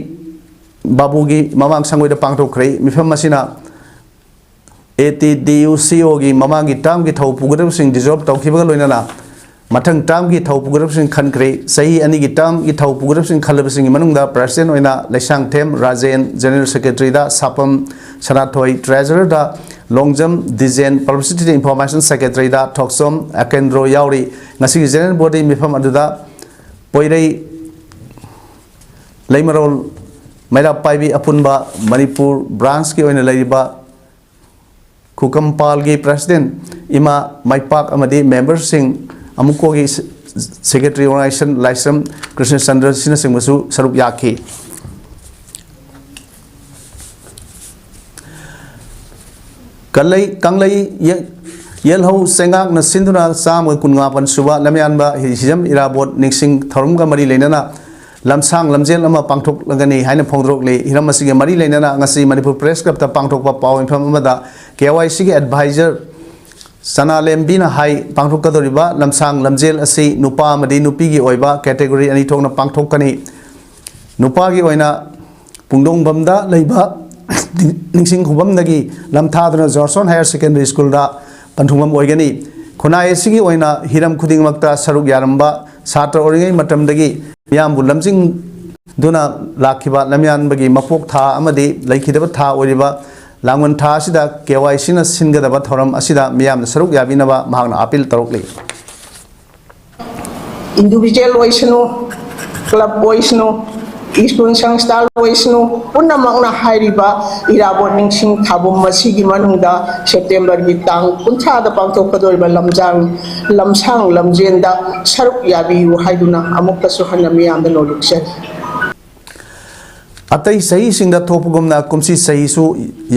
ꯕꯥꯕꯨꯒꯤ ꯃꯃꯥꯡ ꯁꯪꯒꯣꯏꯗ ꯄꯥꯡꯊꯣꯛꯈ꯭ꯔꯦ꯫ ꯃꯤꯐꯝ ꯑꯁꯤꯅ ATDUCOꯒꯤ ꯃꯃꯥꯡꯒꯤ termꯒꯤ ꯊꯧ ꯄꯨꯒꯗꯕꯁꯤꯡ dissolve ꯇꯧꯈꯤꯕꯒ ꯂꯣꯏꯅꯅ ꯃꯊꯪ termꯒꯤ ꯊꯧ ꯄꯨꯒꯗꯕꯁꯤꯡ ꯈꯟꯈ꯭ꯔꯦ꯫ ꯆꯍꯤ ꯑꯅꯤꯒꯤ termꯒꯤ ꯊꯧ ꯄꯨꯒꯗꯕꯁꯤꯡ ꯈꯜꯂꯕꯁꯤꯡꯒꯤ ꯃꯅꯨꯡꯗ president ꯑꯣꯏꯅ ꯂꯩꯁꯥꯡꯊꯦꯝ ꯔꯥꯖꯦꯟ, general secretaryꯗ ꯁꯥꯄꯝ ꯁꯅꯥꯊꯣꯏ, treasurerꯗ ꯂꯣꯡꯖꯝ ꯗꯤꯖꯦꯟ, publicityꯗ information secretaryꯗ ꯊꯣꯛꯆꯣꯝ ꯑꯀꯦꯟꯗ꯭ꯔꯣ ꯌꯥꯎꯔꯤ꯫ ꯉꯁꯤꯒꯤ general body ꯃꯤꯐꯝ ꯑꯗꯨꯗ ꯄꯣꯏꯔꯩ ꯂꯩꯃꯔꯣꯜ ꯃꯩꯔꯥ ꯄꯥꯏꯕꯤ ꯑꯄꯨꯟꯕ ꯃꯅꯤꯄꯨꯔ branchꯀꯤ ꯑꯣꯏꯅ ꯂꯩꯔꯤꯕ ꯈꯨꯀꯝꯄꯥꯜꯒꯤ president ꯏꯃꯥ ꯃꯥꯏꯄꯥꯛ ꯑꯃꯗꯤ memberꯁꯤꯡ, ꯑꯃꯨꯛꯀꯣꯒꯤ secretary organization ꯂꯥꯏꯁ꯭ꯔꯝ ꯀ꯭ꯔꯤꯁꯅꯆꯟꯗ꯭ꯔ ꯑꯁꯤꯅꯆꯤꯡꯕꯁꯨ ꯁꯔꯨꯛ ꯌꯥꯈꯤ꯫ ꯀꯪꯂꯩ, ꯀꯪꯂꯩ ꯌꯦ-, ꯌꯦꯜꯍꯧ ꯆꯩꯉꯥꯛꯅ ꯁꯤꯟꯗꯨꯅ ꯆꯥꯝꯃꯒ ꯀꯨꯟꯃꯥꯄꯟ ꯁꯨꯕ ꯂꯝꯌꯥꯟꯕ ꯍꯤ-, ꯍꯤꯖꯝ ꯏꯔꯥꯕꯣꯠ ꯅꯤꯡꯁꯤꯡ ꯊꯧꯔꯝꯒ ꯃꯔꯤ ꯂꯩꯅꯅ ꯂꯝꯁꯥꯡ ꯂꯝꯖꯦꯜ ꯑꯃ ꯄꯥꯡꯊꯣꯛꯂꯒꯅꯤ ꯍꯥꯏꯅ ꯐꯣꯡꯗꯣꯔꯛꯂꯤ꯫ ꯍꯤꯔꯝ ꯑꯁꯤꯒꯤ ꯃꯔꯤ ꯂꯩꯅꯅ ꯉꯁꯤ ꯃꯅꯤꯄꯨꯔ Press Clubꯇ ꯄꯥꯡꯊꯣꯛꯄ ꯄꯥꯎ ꯃꯤꯐꯝ ꯑꯃꯗ KYCꯒꯤ advisor ꯁꯅꯥꯂꯦꯝꯕꯤꯅ ꯍꯥꯏ, ꯄꯥꯡꯊꯣꯛꯀꯗꯧꯔꯤꯕ ꯂꯝꯁꯥꯡ ꯂꯝꯖꯦꯜ ꯑꯁꯤ ꯅꯨꯄꯥ ꯑꯃꯗꯤ ꯅꯨꯄꯤꯒꯤ ꯑꯣꯏꯕ category ꯑꯅꯤ ꯊꯣꯛꯅ ꯄꯥꯡꯊꯣꯛꯀꯅꯤ꯫ ꯅꯨꯄꯥꯒꯤ ꯑꯣꯏꯅ ꯄꯨꯡꯗꯣꯡꯕꯝꯗ ꯂꯩꯕ ꯅꯤꯡꯁꯤꯡ ꯈꯨꯕꯝꯗꯒꯤ ꯂꯝꯊꯥꯗꯨꯅ Johnson Higher Secondary Schoolꯗ ꯄꯟꯊꯨꯡꯐꯝ ꯑꯣꯏꯒꯅꯤ꯫ ꯈꯨꯟꯅꯥꯏ ꯑꯁꯤꯒꯤ ꯑꯣꯏꯅ ꯍꯤꯔꯝ ꯈꯨꯗꯤꯡꯃꯛꯇ ꯁꯔꯨꯛ ꯌꯥꯔꯝꯕ ꯁꯥꯇ꯭ꯔ ꯑꯣꯏꯔꯤꯉꯩ ꯃꯇꯝꯗꯒꯤ ꯃꯤꯌꯥꯝꯕꯨ ꯂꯝꯖꯤꯡꯗꯨꯅ ꯂꯥꯛꯈꯤꯕ ꯂꯝꯌꯥꯟꯕꯒꯤ ꯃꯄꯣꯛ ꯊꯥ ꯑꯃꯗꯤ ꯂꯩꯈꯤꯗꯕ ꯊꯥ ꯑꯣꯏꯔꯤꯕ ꯂꯥꯡꯕꯟ ꯊꯥ ꯑꯁꯤꯗ ꯀꯦ ꯋꯥꯏ ꯁꯤꯅ ꯁꯤꯟꯒꯗꯕ ꯊꯧꯔꯝ ꯑꯁꯤꯗ ꯃꯤꯌꯥꯝꯅ ꯁꯔꯨꯛ ꯌꯥꯕꯤꯅꯕ ꯃꯍꯥꯛꯅ ꯑꯥꯄꯤꯜ ꯇꯧꯔꯛꯂꯤ꯫ ꯏꯟꯗꯤꯚꯤꯖꯨꯋꯦꯜ ꯑꯣꯏꯁꯅꯨ, ꯀ꯭ꯂꯕ ꯑꯣꯏꯁꯅꯨ, ꯁ꯭ꯀꯨꯜ ꯁꯪꯁꯊꯥ ꯑꯣꯏꯁꯅꯨ, ꯄꯨꯝꯅꯃꯛꯅ ꯍꯥꯏꯔꯤꯕ ꯏꯔꯥꯕꯣꯠ ꯅꯤꯡꯁꯤꯡ ꯊꯥꯕꯨꯝ ꯑꯁꯤꯒꯤ ꯃꯅꯨꯡꯗ ꯁꯦꯞꯇꯦꯝꯕꯔꯒꯤ ꯇꯥꯡ ꯀꯨꯟꯊ꯭ꯔꯥꯗ ꯄꯥꯡꯊꯣꯛꯀꯗꯧꯔꯤꯕ ꯂꯝꯖꯥꯡ ꯂꯝꯁꯥꯡ ꯂꯝꯖꯦꯟꯗ ꯁꯔꯨꯛ ꯌꯥꯕꯤꯌꯨ ꯍꯥꯏꯗꯨꯅ ꯑꯃꯨꯛꯀꯁꯨ ꯍꯟꯅ ꯃꯤꯌꯥꯝꯗ ꯅꯣꯜꯂꯨꯛꯆꯔꯤ꯫ ꯑꯇꯩ ꯆꯍꯤꯁꯤꯡꯗ ꯊꯣꯛꯄꯒꯨꯝꯅ ꯀꯨꯝꯁꯤ ꯆꯍꯤꯁꯨ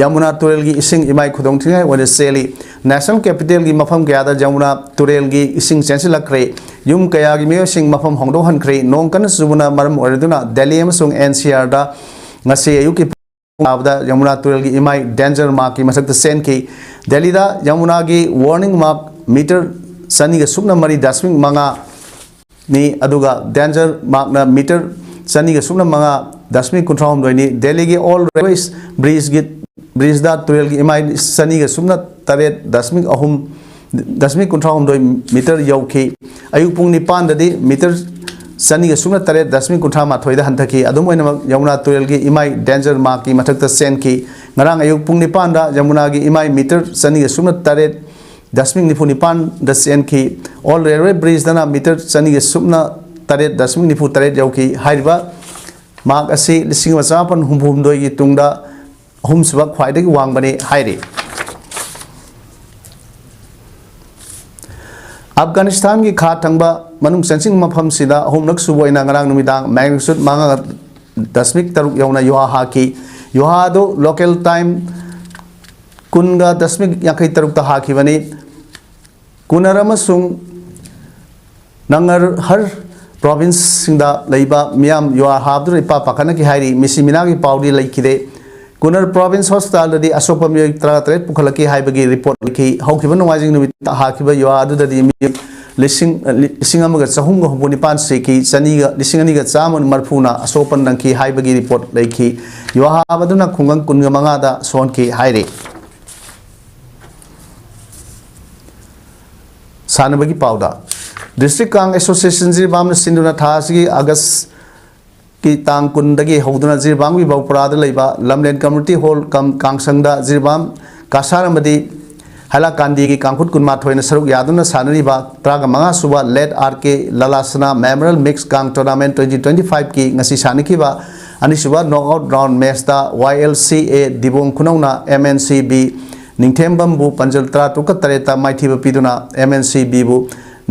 ꯌꯃꯨꯅꯥ ꯇꯨꯔꯦꯜꯒꯤ ꯏꯁꯤꯡ ꯏꯃꯥꯏ ꯈꯨꯗꯣꯡ ꯊꯤꯅꯤꯡꯉꯥꯏ ꯑꯣꯏꯅ ꯆꯦꯜꯂꯤ꯫ ꯅꯦꯁꯅꯦꯜ ꯀꯦꯄꯤꯇꯦꯜꯒꯤ ꯃꯐꯝ ꯀꯌꯥꯗ ꯌꯃꯨꯅꯥ ꯇꯨꯔꯦꯜꯒꯤ ꯏꯁꯤꯡ ꯆꯦꯟꯁꯤꯜꯂꯛꯈ꯭ꯔꯦ꯫ ꯌꯨꯝ ꯀꯌꯥꯒꯤ ꯃꯤꯑꯣꯏꯁꯤꯡ ꯃꯐꯝ ꯍꯣꯡꯗꯣꯛꯍꯟꯈ꯭ꯔꯦ꯫ ꯅꯣꯡ ꯀꯟꯅ ꯆꯨꯕꯅ ꯃꯔꯝ ꯑꯣꯏꯔꯗꯨꯅ ꯗꯦꯜꯂꯤ ꯑꯃꯁꯨꯡ ꯑꯦꯟ ꯁꯤ ꯑꯥꯔꯗ ꯉꯁꯤ ꯑꯌꯨꯛꯀꯤ ꯄꯨꯡ ꯇꯥꯕꯗ ꯌꯃꯨꯅꯥ ꯇꯨꯔꯦꯜꯒꯤ ꯏꯃꯥꯏ ꯗꯦꯟꯖꯔ ꯃꯥꯔꯛꯀꯤ ꯃꯊꯛꯇ ꯆꯦꯟꯈꯤ꯫ ꯗꯦꯜꯂꯤꯗ ꯌꯃꯨꯅꯥꯒꯤ ꯋꯥꯔꯅꯤꯡ ꯃꯥꯔꯛ ꯃꯤꯇꯔ ꯆꯅꯤꯒ ꯁꯨꯞꯅ ꯃꯔꯤ ꯗꯁꯃꯤꯛ ꯃꯉꯥ ꯅꯤ, ꯑꯗꯨꯒ ꯗꯦꯟꯖꯔ ꯃꯥꯔꯛꯅ ꯃꯤꯇꯔ ꯆꯅꯤꯒ ꯁꯨꯞꯅ ꯃꯉꯥ ꯗꯁꯃꯤꯛ ꯀꯨꯟꯊ꯭ꯔꯥ ꯍꯨꯝꯗꯣꯏꯅꯤ꯫ ꯗꯦꯜꯂꯤꯒꯤ ꯑꯣꯜ ꯔꯦꯜꯋꯦꯁ ꯕ꯭ꯔꯤꯖꯒꯤ, ꯕ꯭ꯔꯤꯖꯗ ꯇꯨꯔꯦꯜꯒꯤ ꯏꯃꯥꯏ ꯆꯅꯤꯒ ꯁꯨꯞꯅ ꯇꯔꯦꯠ ꯗꯁꯃꯤꯛ ꯑꯍꯨꯝ, ꯗꯁꯃꯤꯛ ꯀꯨꯟꯊ꯭ꯔꯥ ꯍꯨꯝꯗꯣꯏ ꯃꯤꯇꯔ ꯌꯧꯈꯤ꯫ ꯑꯌꯨꯛ ꯄꯨꯡ ꯅꯤꯄꯥꯟꯗꯗꯤ ꯃꯤꯇꯔ ꯆꯅꯤꯒ ꯁꯨꯞꯅ ꯇꯔꯦꯠ ꯗꯁꯃꯤꯛ ꯀꯨꯟꯊ꯭ꯔꯥ ꯃꯥꯊꯣꯏꯗ ꯍꯟꯊꯈꯤ꯫ ꯑꯗꯨꯝ ꯑꯣꯏꯅꯃꯛ, ꯌꯃꯨꯅꯥ ꯇꯨꯔꯦꯜꯒꯤ ꯏꯃꯥꯏ ꯗꯦꯟꯖꯔ ꯃꯥꯔꯛꯀꯤ ꯃꯊꯛꯇ ꯆꯦꯟꯈꯤ꯫ ꯉꯔꯥꯡ ꯑꯌꯨꯛ ꯄꯨꯡ ꯅꯤꯄꯥꯟꯗ ꯌꯃꯨꯅꯥꯒꯤ ꯏꯃꯥꯏ ꯃꯤꯇꯔ ꯆꯅꯤꯒ ꯁꯨꯞꯅ ꯇꯔꯦꯠ ꯗꯁꯃꯤꯛ ꯅꯤꯐꯨ ꯅꯤꯄꯥꯟꯗ ꯆꯦꯟꯈꯤ꯫ ꯑꯣꯜ ꯔꯦꯜꯋꯦ ꯕ꯭ꯔꯤꯖꯇꯅ ꯃꯤꯇꯔ ꯆꯅꯤꯒ ꯁꯨꯞꯅ ꯇꯔꯦꯠ ꯗꯁꯃꯤꯛ ꯅꯤꯐꯨ ꯇꯔꯦꯠ ꯌꯧꯈꯤ꯫ ꯍꯥꯏꯔꯤꯕ ꯃꯥꯔꯛ ꯑꯁꯤ ꯂꯤꯁꯤꯡ ꯑꯃ ꯆꯃꯥꯄꯟ ꯍꯨꯝꯐꯨ ꯍꯨꯝꯗꯣꯏꯒꯤ ꯇꯨꯡꯗ ꯑꯍꯨꯝꯁꯨꯕ ꯈ꯭ꯋꯥꯏꯗꯒꯤ ꯋꯥꯡꯕꯅꯤ ꯍꯥꯏꯔꯤ꯫ ꯑꯐꯒꯥꯅꯤꯁꯇꯥꯟꯒꯤ ꯈꯥ ꯊꯪꯕ ꯃꯅꯨꯡ ꯆꯟꯁꯤꯟ ꯃꯐꯝꯁꯤꯗ ꯑꯍꯨꯝꯂꯛ ꯁꯨꯕ ꯑꯣꯏꯅ ꯉꯔꯥꯡ ꯅꯨꯃꯤꯗꯥꯡ ꯃꯦꯒꯅꯤꯆꯨꯗ ꯃꯉꯥ ꯗꯁꯃꯤꯛ ꯇꯔꯨꯛ ꯌꯧꯅ ꯌꯨꯍꯥ ꯍꯥꯈꯤ꯫ ꯌꯨꯍꯥ ꯑꯗꯨ ꯂꯣꯀꯦꯜ ꯇꯥꯏꯝ ꯀꯨꯟꯒ ꯗꯁꯃꯤꯛ ꯌꯥꯡꯈꯩ ꯇꯔꯨꯛꯇ ꯍꯥꯈꯤꯕꯅꯤ꯫ ꯀꯨꯅꯔ ꯑꯃꯁꯨꯡ ꯅꯪꯒꯔꯍꯔ ꯄ꯭ꯔꯣꯚꯤꯟꯁꯁꯤꯡꯗ ꯂꯩꯕ ꯃꯤꯌꯥꯝ ꯌꯨꯍꯥ ꯍꯥꯕꯗꯨꯅ ꯏꯄꯥ ꯄꯥꯈꯠꯅꯈꯤ ꯍꯥꯏꯔꯤ꯫ ꯃꯤꯁꯤ ꯃꯤꯅꯥꯒꯤ ꯄꯥꯎꯗꯤ ꯂꯩꯈꯤꯗꯦ꯫ ꯀꯨꯅꯔ ꯄ꯭ꯔꯣꯚꯤꯟꯁ ꯍꯣꯁꯄꯤꯇꯥꯜꯗꯗꯤ ꯑꯁꯣꯛꯄ ꯃꯤꯑꯣꯏ ꯇꯔꯥꯇꯔꯦꯠ ꯄꯨꯈꯠꯂꯛꯈꯤ ꯍꯥꯏꯕꯒꯤ ꯔꯤꯄꯣꯔꯠ ꯂꯩꯈꯤ꯫ ꯍꯧꯈꯤꯕ ꯅꯣꯡꯃꯥꯏꯖꯤꯡ ꯅꯨꯃꯤꯠꯇ ꯍꯥꯈꯤꯕ ꯌꯨꯍꯥ ꯑꯗꯨꯗꯗꯤ ꯃꯤꯑꯣꯏ ꯂꯤꯁꯤꯡ, ꯂꯤꯁꯤꯡ ꯑꯃꯒ ꯆꯍꯨꯝꯒ ꯍꯨꯝꯐꯨ ꯅꯤꯄꯥꯟ ꯁꯤꯈꯤ, ꯆꯅꯤꯒ, ꯂꯤꯁꯤꯡ ꯑꯅꯤꯒ ꯆꯥꯝꯃ ꯃꯔꯤꯐꯨꯅ ꯑꯁꯣꯛ ꯑꯄꯟ ꯅꯪꯈꯤ ꯍꯥꯏꯕꯒꯤ ꯔꯤꯄꯣꯔꯠ ꯂꯩꯈꯤ꯫ ꯌꯨꯍꯥ ꯍꯥꯕꯗꯨꯅ ꯈꯨꯡꯒꯪ ꯀꯨꯟꯒ ꯃꯉꯥꯗ ꯁꯣꯛꯍꯟꯈꯤ ꯍꯥꯏꯔꯤ꯫ ꯁꯥꯟꯅꯕꯒꯤ ꯄꯥꯎꯗ, ꯗꯤꯁꯇ꯭ꯔꯤꯛ ꯀꯥꯡ ꯑꯦꯁꯣꯁꯤꯌꯦꯁꯟ ꯖꯤꯔꯤꯕꯥꯝꯅ ꯁꯤꯟꯗꯨꯅ ꯊꯥ ꯑꯁꯤꯒꯤ ꯑꯥꯒꯁ ꯀꯤ ꯇꯥꯡ ꯀꯨꯟꯗꯒꯤ ꯍꯧꯗꯨꯅ ꯖꯤꯔꯤꯕꯥꯝꯒꯤ ꯕꯧꯄ꯭ꯔꯥꯗ ꯂꯩꯕ ꯂꯝꯂꯦꯟ ꯀꯝꯃ꯭ꯌꯨꯅꯤꯇꯤ ꯍꯣꯜ ꯀꯝ ꯀꯥꯡꯁꯪꯗ ꯖꯤꯔꯤꯕꯥꯝ ꯀꯁꯥꯔ ꯑꯃꯗꯤ ꯍꯥꯏꯂꯥꯀꯥꯟꯗꯤꯒꯤ ꯀꯥꯡꯈꯨꯠ ꯀꯨꯟꯃꯥꯊꯣꯏꯅ ꯁꯔꯨꯛ ꯌꯥꯗꯨꯅ ꯁꯥꯟꯅꯔꯤꯕ ꯇꯔꯥꯃꯉꯥ ꯁꯨꯕ ꯂꯦꯠ ꯑꯥꯔ ꯀꯦ ꯂꯂꯥꯁꯅꯥ ꯃꯦꯃꯣꯔꯤꯌꯦꯜ ꯃꯤꯛꯁ ꯀꯥꯡ ꯇꯣꯔꯅꯥꯃꯦꯟ twenty twenty-five ꯀꯤ ꯉꯁꯤ ꯁꯥꯟꯅꯈꯤꯕ ꯑꯅꯤꯁꯨꯕ ꯅꯣꯛ ꯑꯥꯎꯠ ꯔꯥꯎꯟ ꯃꯦꯆꯇ ꯋꯥꯏ ꯑꯦꯜ ꯁꯤ ꯑꯦ ꯗꯤꯕꯣꯡ ꯈꯨꯅꯧꯅ ꯑꯦꯝ ꯑꯦꯟ ꯁꯤ ꯕꯤ ꯅꯤꯡꯊꯦꯝꯕꯝꯕꯨ ꯄꯥꯟꯖꯜ ꯇꯔꯥꯇꯔꯨꯛꯀ ꯇꯔꯦꯠꯇ ꯃꯥꯏꯊꯤꯕ ꯄꯤꯗꯨꯅ ꯑꯦꯝ ꯑꯦꯟ ꯁꯤ ꯕꯤꯕꯨ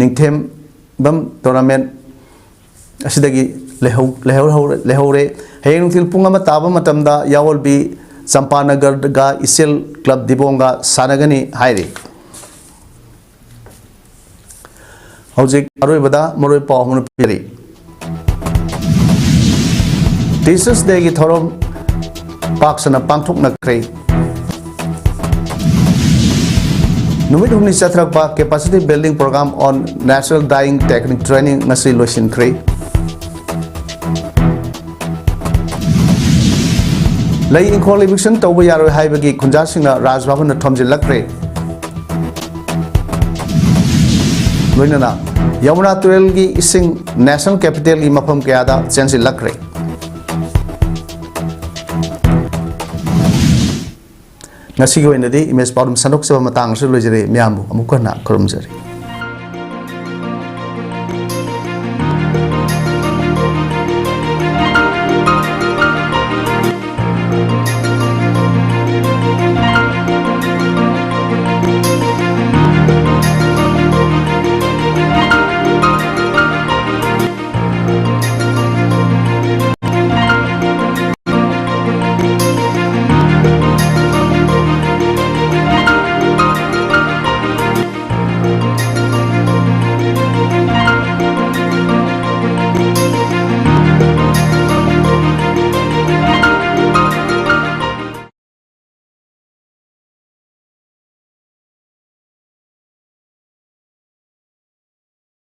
ꯅꯤꯡꯊꯦꯝꯕꯝ ꯇꯣꯔꯅꯥꯃꯦꯟ ꯑꯁꯤꯗꯒꯤ ꯂꯩꯍꯧ-, ꯂꯩꯍꯧꯔꯦ, ꯂꯩꯍꯧꯔꯦ꯫ ꯍꯌꯦꯡ ꯅꯨꯡꯊꯤꯜ ꯄꯨꯡ ꯑꯃ ꯇꯥꯕ ꯃꯇꯝꯗ ꯌꯥꯑꯣꯜꯕꯤ ꯆꯝꯄꯥꯅꯒꯔꯒ ꯏꯆꯦꯜ ꯀ꯭ꯂꯕ ꯗꯤꯕꯣꯡꯒ ꯁꯥꯟꯅꯒꯅꯤ ꯍꯥꯏꯔꯤ꯫ ꯍꯧꯖꯤꯛ ꯑꯔꯣꯏꯕꯗ ꯃꯔꯨꯑꯣꯏ ꯄꯥꯎ ꯑꯃ ꯄꯤꯔꯤ꯫ ꯇꯤꯆꯔꯁ ꯗꯦꯒꯤ ꯊꯧꯔꯝ ꯄꯥꯛ ꯁꯟꯅ ꯄꯥꯡꯊꯣꯛꯅꯈ꯭ꯔꯦ꯫ ꯅꯨꯃꯤꯠ ꯍꯨꯝꯅꯤ ꯆꯠꯊꯔꯛꯄ Capacity Building Program on Natural Dyeing Technique Training ꯉꯁꯤ ꯂꯣꯏꯁꯤꯟꯈ꯭ꯔꯦ꯫ ꯂꯩ ꯏꯪꯈꯣꯜ eviction ꯇꯧꯕ ꯌꯥꯔꯣꯏ ꯍꯥꯏꯕꯒꯤ ꯈꯨꯟꯖꯥꯁꯤꯡꯅ ꯔꯥꯖ ꯚꯕꯟꯗ ꯊꯣꯝꯖꯤꯜꯂꯛꯈ꯭ꯔꯦ꯫ ꯂꯣꯏꯅꯅ ꯌꯃꯨꯅꯥ ꯇꯨꯔꯦꯜꯒꯤ ꯏꯁꯤꯡ ꯅꯦꯁꯅꯦꯜ ꯀꯦꯄꯤꯇꯦꯜꯒꯤ ꯃꯐꯝ ꯀꯌꯥꯗ ꯆꯦꯟꯁꯤꯜꯂꯛꯈ꯭ꯔꯦ꯫ ꯉꯁꯤꯒꯤ ꯑꯣꯏꯅꯗꯤ ꯏꯃꯦꯖ ꯄꯥꯎꯗꯝ ꯁꯟꯗꯣꯛꯆꯕ ꯃꯇꯥꯡ ꯑꯁꯤꯗ ꯂꯣꯏꯖꯔꯦ꯫ ꯃꯌꯥꯝꯕꯨ ꯑꯃꯨꯛ ꯍꯟꯅ ꯈꯨꯔꯨꯝꯖꯔꯤ꯫